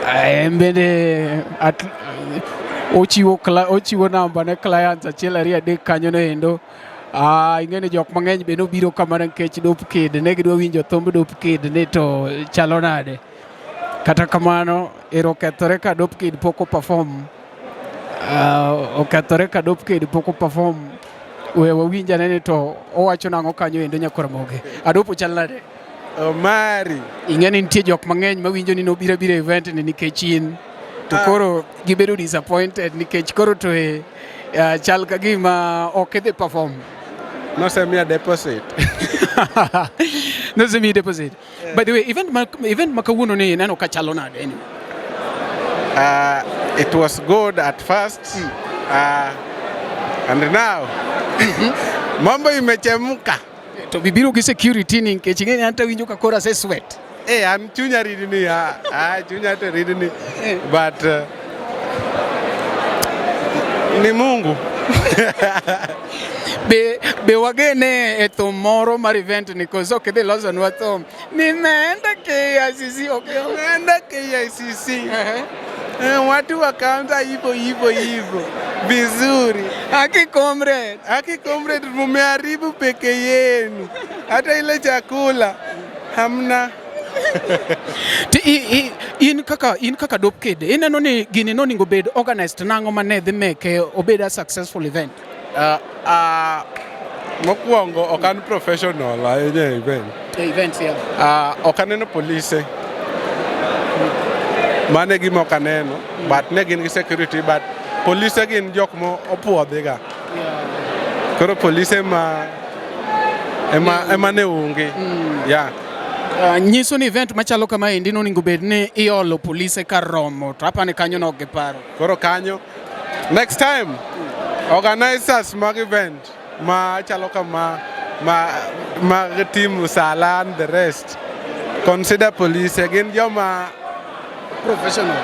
En bende ochiwo ochiwo namba ne clients achiel ariyo adek kanyo no endo. Ing'e ni jok mang'eny be nobiro ka mana nikech Dopkid ne gidwa winjo thumb Dopkid ni to chalo nade. Kata kamano ero okethore ka Dopkid pok o perform. Okethore ka Dopkid pok o perform. We wawinj ane ni to owacho nang'o kanyo endo nyakwar Ramogi. Adopo chal nade? Omari. Ing'e ni nitie jok mang'eny mawinjo ni nobiro abira e event ni nikech in. To koro gibedo disappointed nikech koro to e chal ka gima ok idhi perform. Nosemiya deposit. Nosemiyi deposit. By the way, event ma kawuono ni ineno ka chalo nade anyway? It was good at first. And now mambo imechemka. To bibiro gi security ni nikech ing'e ni an tawinjo ka koro ase sweat. An chunya ridni, chunya to ridni. But ni Mungu. Be wagene e thum moro mar event ni koso ok idhi losonwa thum. Nimeenda KICC ok. Nimeenda KICC. Watu wakaanza hivyo hivyo hivyo vizuri. Haki comrade. Haki comrade, mumeharibu peke yenu. Hata ile chakula hamna. Ti in kaka Dopkid, ineno ni gini nonego bed organized nang'o mane dhi meke obed a successful event? Mokwongo ok an professional ahinya e event. E events, yeah. Ok aneno polise. Mano e gima ok aneno, but ne gin gi security, but polise gin jok mo opuodhi ga. Koro polise ma ema ne onge. Yeah. Nyiso ni event machalo kama endi nonego bed ni iolo polise kar romo, to apani kanyo nok giparo. Koro kanyo, next time, organizers mag event ma chalo kama mag team Sala and the rest, consider police gin joma professional.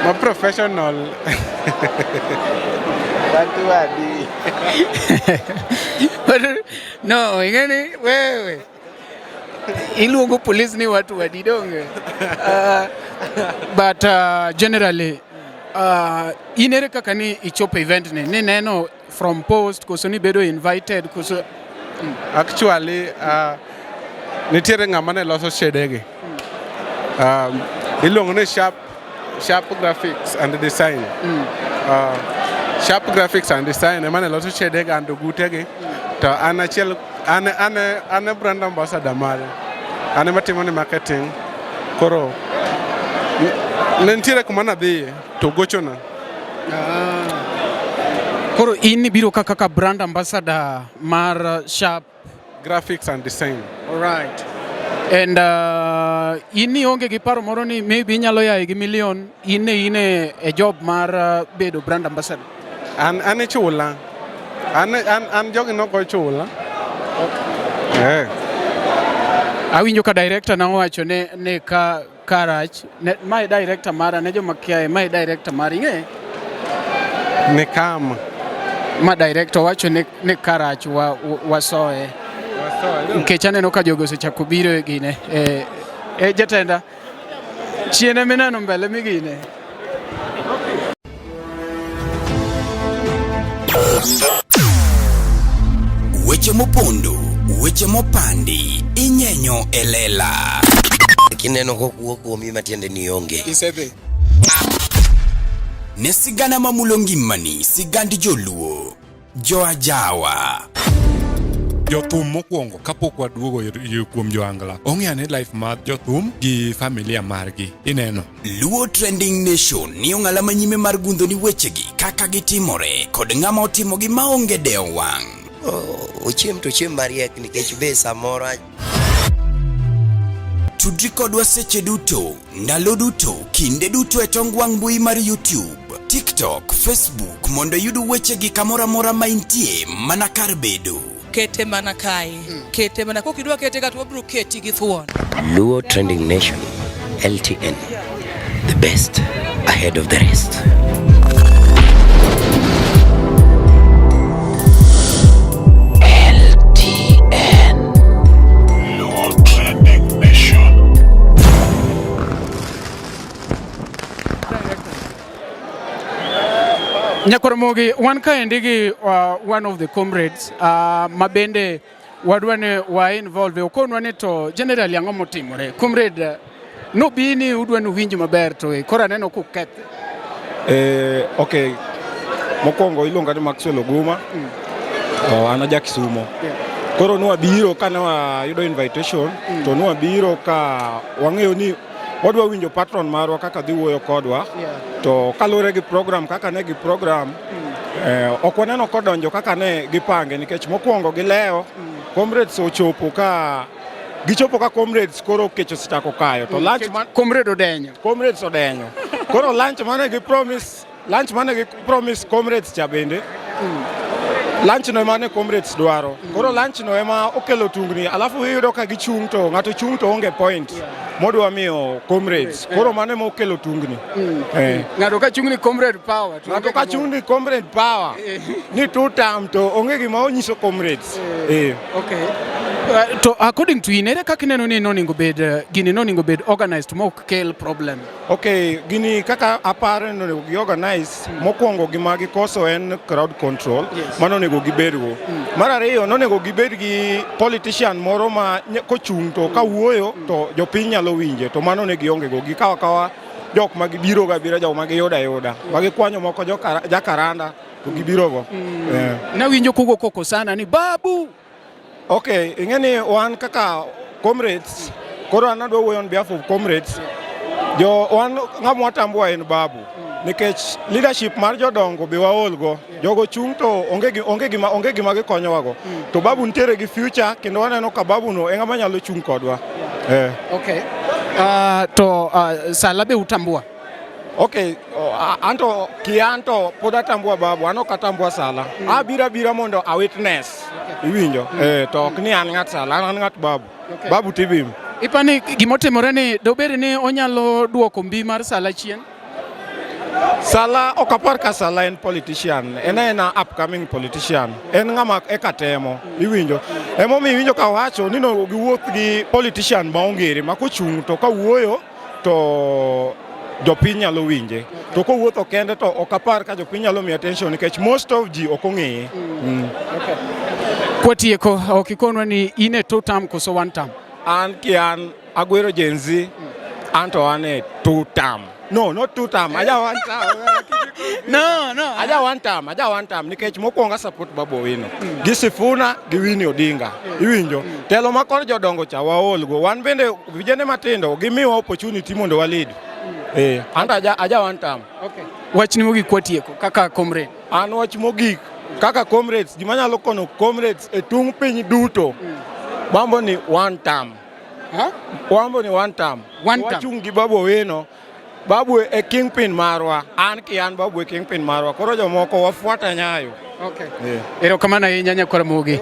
Ma professional. Watu adi. But, no, ingeni wewe iluongo police ni watu adi donge. But generally in ere kaka ni ichopo event ni nineno from post koso ni bedo invited koso? Actually, nitiere ng'ama ne loso shedegi. Iluongo ni Sharp Graphics and Design. Sharp Graphics and Design ema ne loso shedegi and ogutegi. To an achiel an e brand ambassador mare. An ema timo ne marketing. Koro ne nitiere kuma nadhiye to gochona. Koro in ibiro kaka brand ambassador mar Sharp Graphics and Design. All right. And in ni onge gi paro moro ni maybe inyalo yaye gi million in ne in e job mar bedo brand ambassador. An ichula. An jogi nok ochula. Okay. Awinjo ka director na owacho ne ka karach ne, mae director mara ne joma kiaye, mae director mara ing'e? Ni kama. Ma director wacho ni karach wasoe. Nikech aneno ka jogo osechako biro e gine. Jatenda, chien ema ineno mbele migine. Weche mopondo, weche mopandi, inyenyo e lela. Kineno kokuo kuomi matiende ni onge. Isedhi. Ne sigana mamulo ngimani, sigand joluo, joajawa. Jothum mokwongo kapok waduogo kuom joangla, ong'e ane life mar jothum gi familia margi, ineno. Luo Trending Nation ni ong'ala manyime mar gundho ni wechegi kaka gitimore kod ng'ama otimogi maonge dewo wang'. Ochiem to ochiem mariek nikech be samoro. Tudri kodwa seche duto, ndalo duto, kinde duto e tong wang' mbui mar YouTube, TikTok, Facebook mondo iyud wechegi kamoro amora ma intie mana kar bedo. Kete mana kae. Kete mana kokidwa kete ka to wabiro keti gi thuon. Luo Trending Nation, LTN, the best ahead of the rest. LTN. Luo Trending Nation. Nyakoromogi, wan kaendi gi one of the comrades ma bende wadwa ni wa involve okonwa ni to generally ang'o motimore. Comrade, nobi ni udwa ni uwinj maber to koro aneno kukethe. Okay. Mokwongo iluonga ni Maxwell Oguma. Oh, an aja Kisumo. Koro nwabiro ka ne wayudo invitation to nwabiro ka wang'eyo ni wadwa winjo patron marwa kaka dhi wuoyo kodwa to kaluwore gi program kaka ne gi program ok waneno kodonjo kaka ne gipange nikech mokwongo gilewo comrades ochopo ka gichopo ka comrades koro kech osechako kayo to lunch man comrade odenyo comrades odenyo koro lunch mane gi promise lunch mane gi promise comrades cha bende lunch no ema ne comrades dwaro koro lunch no ema okelo tungni alafu iyudo ka gichung' to ng'ato chung' to onge point modwa miyo comrades koro mano ema okelo tungni Eh. Ng'ato ka chung' ni comrade power. to ng'ato onge ka gimoro. chung' ni comrade power ni two term to onge gima onyiso comrades eh. Okay. To according to in, ere kaka ineno ni nonego bed gini nonego bed organized ma ok kel problem? Okay, gini kaka aparo ni onego gi organize mokwongo gima gikoso en crowd control mano onego gibedgo. Mar ariyo nonego gibed gi politician moro ma kochung' to ka wuoyo to jopiny nyalo winje to mano ne gionge go. Gikawo akawa jok ma gibiro go abira jok ma giyudo ayuda ma gikwanyo moko jakaranda to gibiro go. Nawinjo kugo koko sana ni babu. Okay, ing'e ni wan kaka comrades, koro an adwa wuoyo on behalf of comrades. Jo wan ng'ama watambua en babu. Nikech leadership mar jodongo be waol go. Jogo chung' to onge gi onge gima onge gima gikonyowago. To babu nitiere gi future kendo waneno ka babu no e ng'ama nyalo chung' kodwa. Eh. Okay. To Sala be utambua? Okay, anto kianto pod atambua babu, an ok atambua Sala. Abiro abira mondo a witness. Iwinjo? Eh, to ok ni an ng'at Sala, an ng'at babu. Okay. Babu tibim. Ipani gimotimore ni dobed ni onyalo duoko mbi mar Sala chien? Sala ok apar ka Sala en politician, en aena upcoming politician. En ng'ama eka temo, iwinjo. Emomiyo iwinjo ka wacho ni no giwuoth gi politician ma ongere ma kochung' to ka wuoyo to jopiny nyalo winje. To kowuotho kende to ok apar ka jopiny nyalo miyo attention nikech most of ji ok ong'eye. Kwatieko, ok ikonwa ni in e two term koso one term? An kian Agwero Gen Z, an to an e two term. No, not two term. Aja one term. No. Aja one term, aja one term nikech mokwongo a support Babu Owino. Gi Sifuna gi Winnie Odinga. Iwinjo? Telo ma kor jodongo cha waol go. Wan bende vijende matindo gimiwa opportunity mondo wa lead. Eh, an to aja one term. Okay. Wachni mogik kwatieko kaka comrade. An wach mogik kaka comrades, gima nyalo kono comrades e tung' piny duto. Mambo ni one term. Wambo ni one term. One term. Wachung' gi Babu Owino. Babu e kingpin marwa. An ki an Babu e kingpin marwa. Koro jomoko wafuata nyayo. Okay. Yeah. Erokamano ahinya nyakwar Ramogi.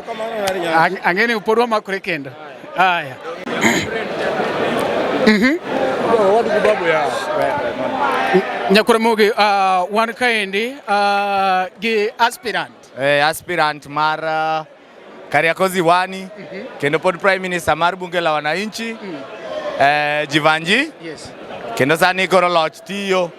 Ang'e ni pod wamakore kendo. Aya. Nyakwar Ramogi, wan kaendi gi aspirant. Aspirant mar Kariakoo Ziwani kendo pod Prime Minister mar Bunge la Wananchi Jivanji. Yes. Kendo sani koro loch tiyo.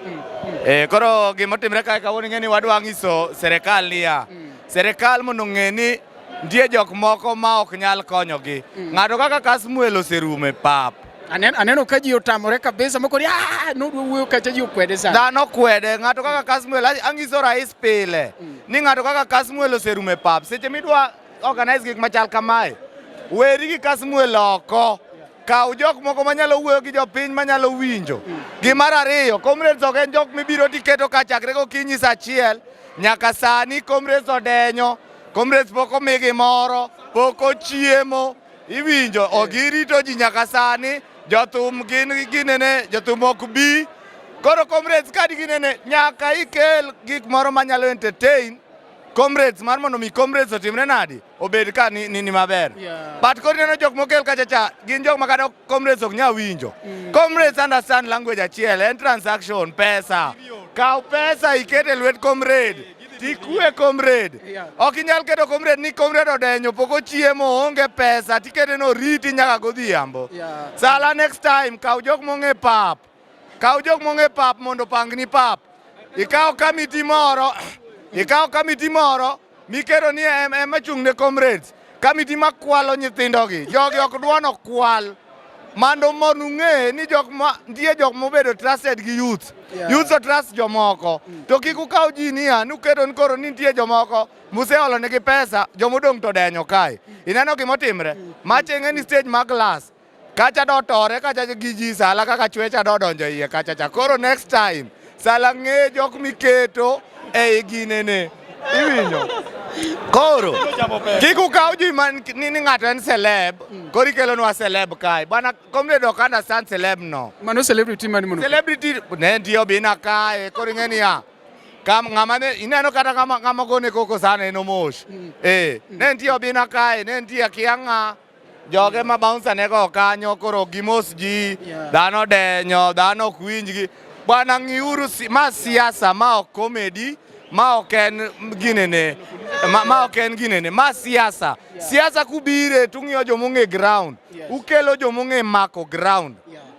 Koro gima otimre kae kawuono ing'e ni wadwa nyiso serikal niya, serikal mondo ong'e ni nitie jok moko ma ok nyal konyogi. Ng'ato kaka Kasmuel oserumo e pap. Aneno ka ji otamore kabisa moko ni ah nodwa wuoyo kacha ji okwede sana. Dhano kwede, ng'ato kaka Kasmuel, anyiso rais pile ni ng'ato kaka Kasmuel oserumo e pap. Seche midwa organize gik machal kamae, weri gi Kasmuel oko. Kaw jok moko manyalo wuoyo gi jopiny manyalo winjo. Gi mar ariyo, comrades ok en jok mibiro tiketo ka chakre gokinyi sa achiel nyaka sani comrades odenyo, comrades pok omi gimoro, pok ochiemo, iwinjo, ok girito ji nyaka sani. Jothum gin ginene, jothum ok bi. Koro comrades ka ginene, nyaka ikel gik moro manyalo entertain comrades mar mondo mi comrades otimre nadi obed ka ni, ni, ni maber. Yeah. But koro ineno jok mokel kacha cha gin jok ma kata comrades ok nyal winjo. Comrades understand language achiel, en transaction, pesa. Kaw pesa iket e lwet comrade. Tikwe comrade. Yeah. Ok inyal keto comrade ni comrade odenyo pok ochiemo oonge pesa tikete no oriti nyaka godhiambo. Yeah. Sala next time kaw jok mong'e pap. Kaw jok mong'e pap mondo opangni pap. Ikaw kamiti moro, ikaw kamiti moro miketo ni ema chung' ne comrades. Kamiti makwalo nyithindogi. Jogi ok dwa nokwal. Mando mondo ung'e ni jok ma nitie jok mobedo trusted gi youth. Yeah. Youth o trust jomoko. To kik ukaw ji niya nuketo ni koro ni nitie jomoko museolo nigi pesa jomodong' to denyo kae. Ineno gimotimre? Macha ing'e ni stage mar glass kacha dotore kacha gi ji sala kaka chwecha dodonjo iye kacha cha. Koro next time sala ng'e jok miketo ei ginene. Iwinjo? Koro kik ukaw ji man ni, ni ng'ato en celeb koro ikelonwa celeb kae. Bwana comrade ok understand celeb no. Mano celebrity mani mono. Celebrity ne nitie Obina kae koro ing'e niya kam ng'ama ne ineno kata ng'ama ng'ama gone koko sana en Omosh. Eh, ne nitie Obina kae, ne nitie akia ng'a joge ma bouncer ne go kanyo koro gimos ji Yeah. dhano denyo dhano ok winjgi bwana ng'iuru si, ma siasa ma ok comedy ma ok en ginene ma, ma ok en ginene ma siasa siasa kubire tung'iyo jomong'e ground ukelo jomong'e mako ground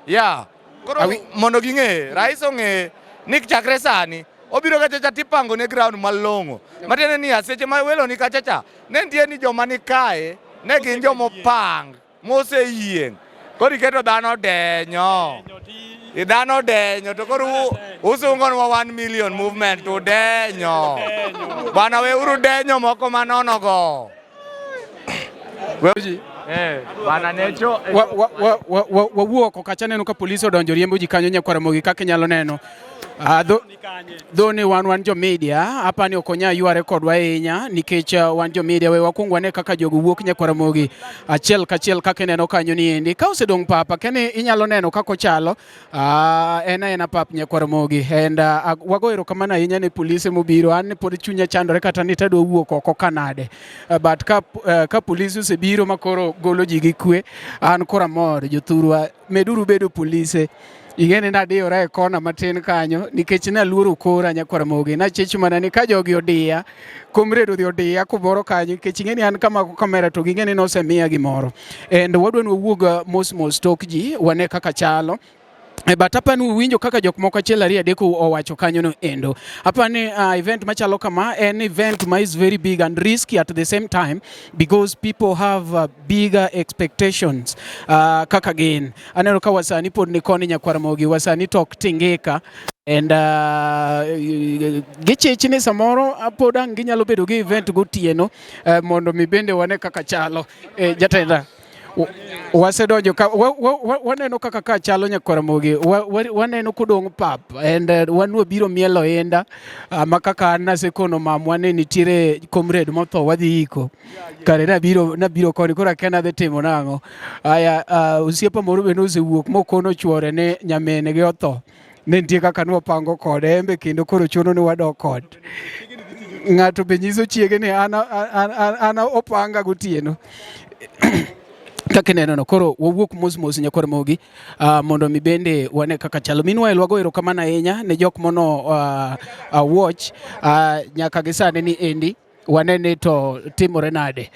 yeah koro mondo ging'e rais ong'e ni chakre sani obiro kacha cha tipango ne ground malong'o matiende niya seche ma welo ni kacha cha ne nitie ni joma ni kae ne gin jomopang moseyieng' koro iketo dhano denyo dhano denyo to koro usungonwa 1 million movement to denyo bwana weuru denyo moko manono go bwana necho Wawuok oko kacha aneno ka polis odonjo riembo ji kanyo nyakwar Ramogi kaka inyalo neno. Ah, dho ni wan jo media apa ni ok onya yware kodwa ahinya nikech wan jo media we wakwong wane kaka jogo wuok nyakwar Ramogi achiel kachiel kaka ineno kanyo ni endi ka osedong' papa kene inyalo neno kaka ochalo en aena pap nyakwar Ramogi and wago erokamano ahinya ne polise mobiro an pod chunya chandore kata ni tadwa wuok oko kanade but ka polise osebiro ma koro golo ji gi kwe an koro amor jothurwa meduru bedo polise ing'e ni nadiyora e kona matin kanyo nikech naluoro kora nyakwar Ramogi nachech mana ni ka jogi odiya comrade odhi odiya kumoro kanyo nikech ing'e ni an kamako kamera to ging'e ni nosemiya gimoro and wadwa ni wawuog mos mos tok ji wane kaka chalo But apa ni uwinjo kaka jok moko achiel ariyo adek owacho kanyo no endo. Apa ni event machalo kama en event ma is very big and risky at the same time because people have bigger expectations kaka gin. Aneno ka wasani pod ni koni nyakwar Ramogi, wasani to ok tingika and gichich ni samoro pod ang' ginyalo bedo gi event gotieno mondo mi bende wane kaka chalo. Jatenda wasedonjo ka waneno kaka ka chalo nyakwar Ramogi waneno kodong' pap and wan wabiro mielo inda ma kaka an nasekono mamwa ni nitiere comrade motho wadhi iko kare nabiro koni koro akia nadhi timo nang'o aya osiepa moro be nosewuok mokono chuore ni nyamin gi otho ne nitie kaka nwapango kode en be kendo koro chuno ni wadok kod ng'ato be nyiso chiege ni an opanga gotieno kaka ineno no koro wawuok mos mos nyakwar Ramogi mondo mi bende wane kaka chalo. Meanwhile wago erokamano ahinya ne jok mono watch nyaka gi sani ni endi wane ni to timore nade.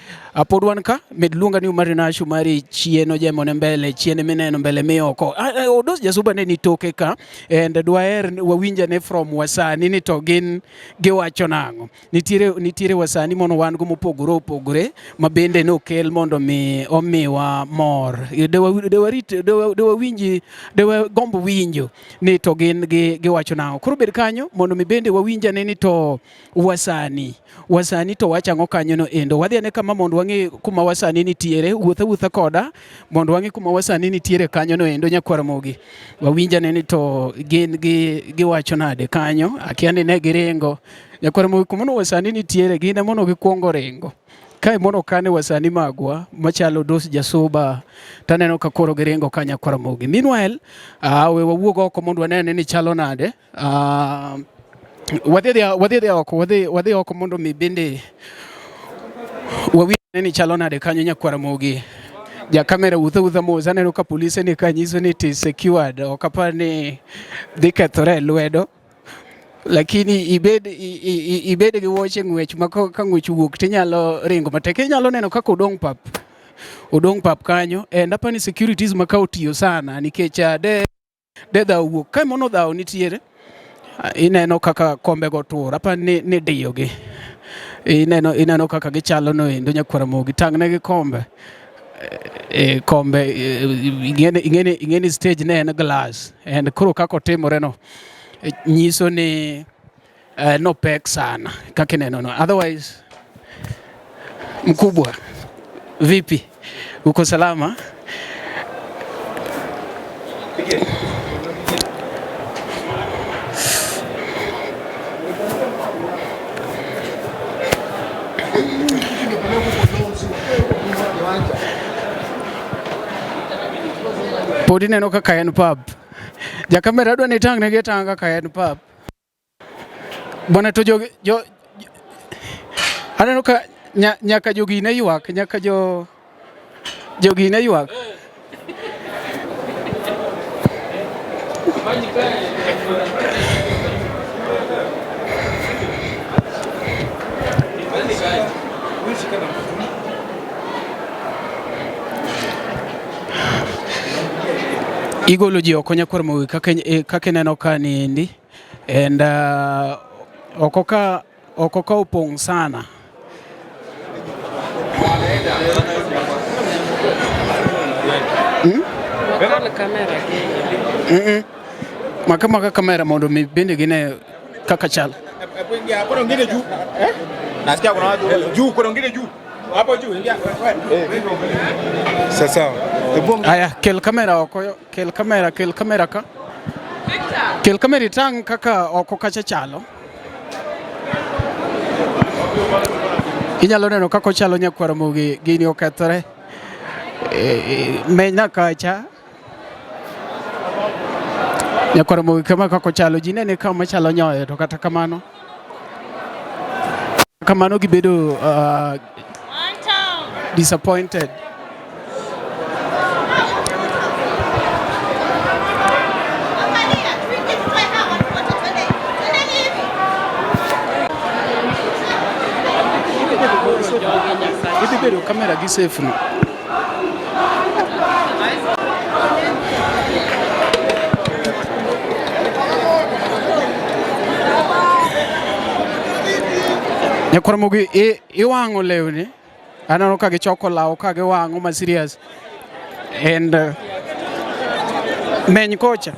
Pod wan ka med luonga ni Umari Nash Umari chien ojemo ne mbele chien mineno mbele mioko. Odos Jasuba ne ni toke ka and dwaher wawinjane from wasani ni to gin giwacho nang'o. Nitiere wasani mono wan go mopogore opogore ma bende nokel mondo mi omiwa mor. Dewa gombo winjo ni to gin giwacho nang'o. Koro bed kanyo mondo mi bende wawinjane ni to wasani to wachang'o kanyo no endo. Wadhi ane kama mondo wang'e kuma wasani nitiere. Wuotha wuotha koda mondo wang'e kuma wasani nitiere kanyo no endo nyakwar Ramogi. Wawinjane ni to gin giwacho nade kanyo. Akia ni ne giringo. Nyakwar Ramogi kuma no wasani nitiere gin ema no gikwongo ringo. Kae mono kane wasani magwa machalo Dos Jasuba taneno ka koro giringo ka nyakwar Ramogi. Meanwhile, we wawuog oko mondo wanene ni chalo nade. Wadhi oko, wadhi oko mondo mi bende wawinj ni chalo nade kanyo nyakwar Ramogi. Ja kamera wuotho wuotha mos, aneno ka polise ni ka nyiso ni it is secured, ok apar ni dhi kethore e lwedo. Lakini ibed gi wuoche ng'wech ma ka ng'wech owuok tinyalo ringo matek. Inyalo neno kaka odong' pap. Odong' pap kanyo. And apani securities ma ka otiyo sana nikech de dhaw wuok. Ka mono dhaw nitiere, ineno kaka kombe go tur. Apani ni diyo gi. Ineno kaka gichalo no endo nyakwar Ramogi. Tang' ne gi kombe. Kombe ing'eni stage ne en glass. And koro kaka otimore no nyiso ni nopek sana kaka ineno no. Otherwise, mkubwa, vipi? Uko salama? Pod ineno kaka en pub. Jakamera adwa ni itang' negi atang'a kaka en pub. Bwana to jogi jo aneno ka nyaka jogi ne ywak, nyaka jo jogi ne ywak. Igolo ji oko nyakwar Ramogi kaka ineno ka niendi and oko ka opong' sana. Maka maka kamera mondo mi bende gine kaka chal. Kuna wengine juu. Nasikia kuna watu juu, kuna wengine juu. Hapo juu ingia. Sasa. Aya, kel kamera oko, kel kamera, kel kamera ka. Kel kamera itang' kaka oko kacha chalo. Inyalo neno kaka ochalo nyakwar Ramogi, gini okethore. Menya kacha. Nyakwar Ramogi kama kaka ochalo, ji nene kama chalo nyoyo to kata kamano. Kamano gibedo disappointed. Idhi bedo kamera gi safe no. Nyakwar Ramogi iwang'o lewni. Aneno ka gichoko law ka giwang'o ma serious. And meny kocha.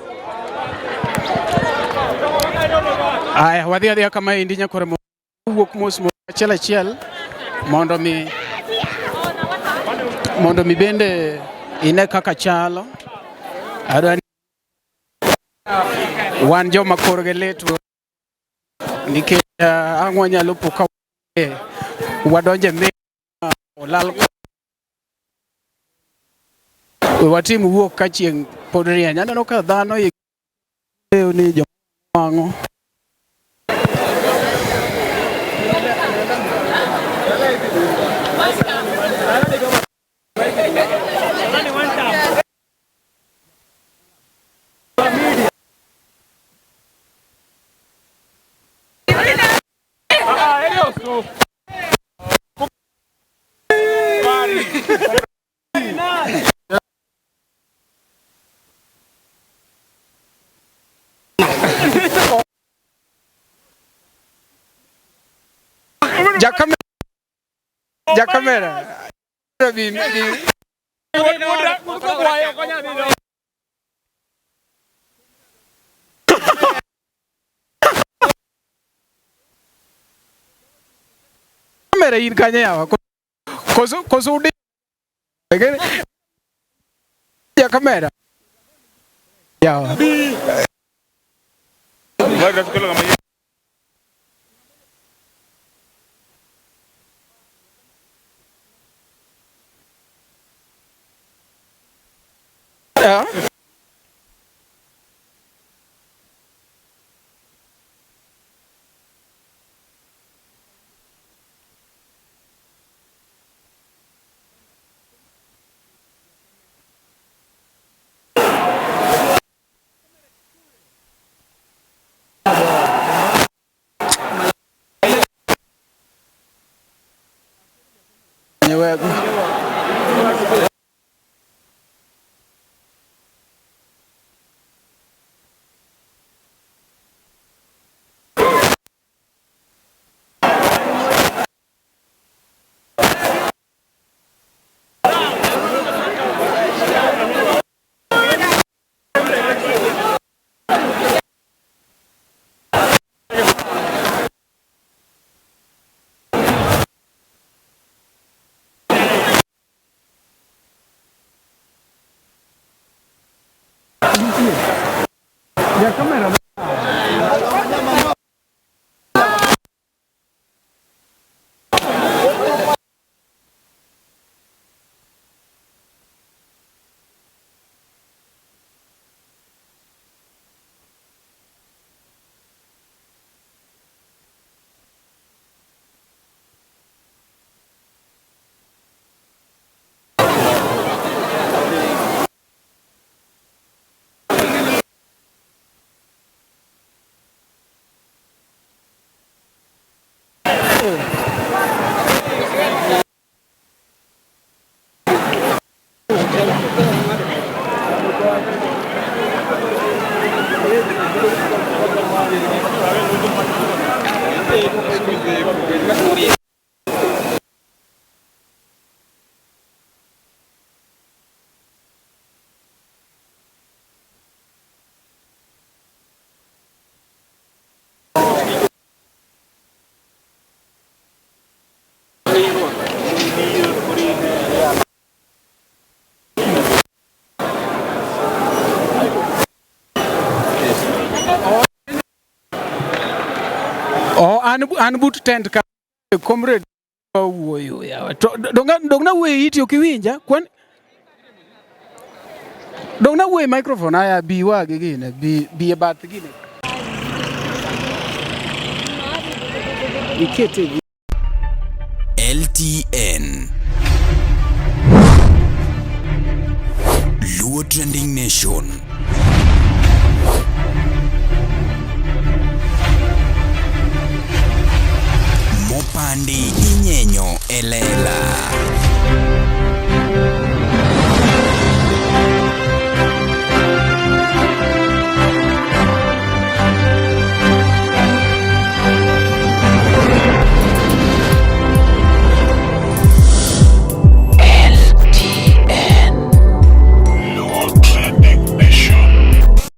Aya, wadhi adhiya kama endi nyakwar Ramogi. Wuok mos mos achiel achiel mondo mi bende ine kaka chalo. Adwa ni wan joma korgi lit nikech ang' wanyalo po ka wadonje mi olal we watim wuok ka chieng' pod rieny. Aneno ka dhano ni joma wang'o. Jakamera. Kamera in kanye yawa? Koso udi Jakamera. Yawa. Ah. Oh, an but tent ka comrade wuoyo yawa. To dong na wuoyo iti ok iwinja? Kwan Dong na wuoyo microphone aya bi wagi gine bi e bath gine. Ikete LTN Luo Trending Nation. Mopandi inyenyo elela.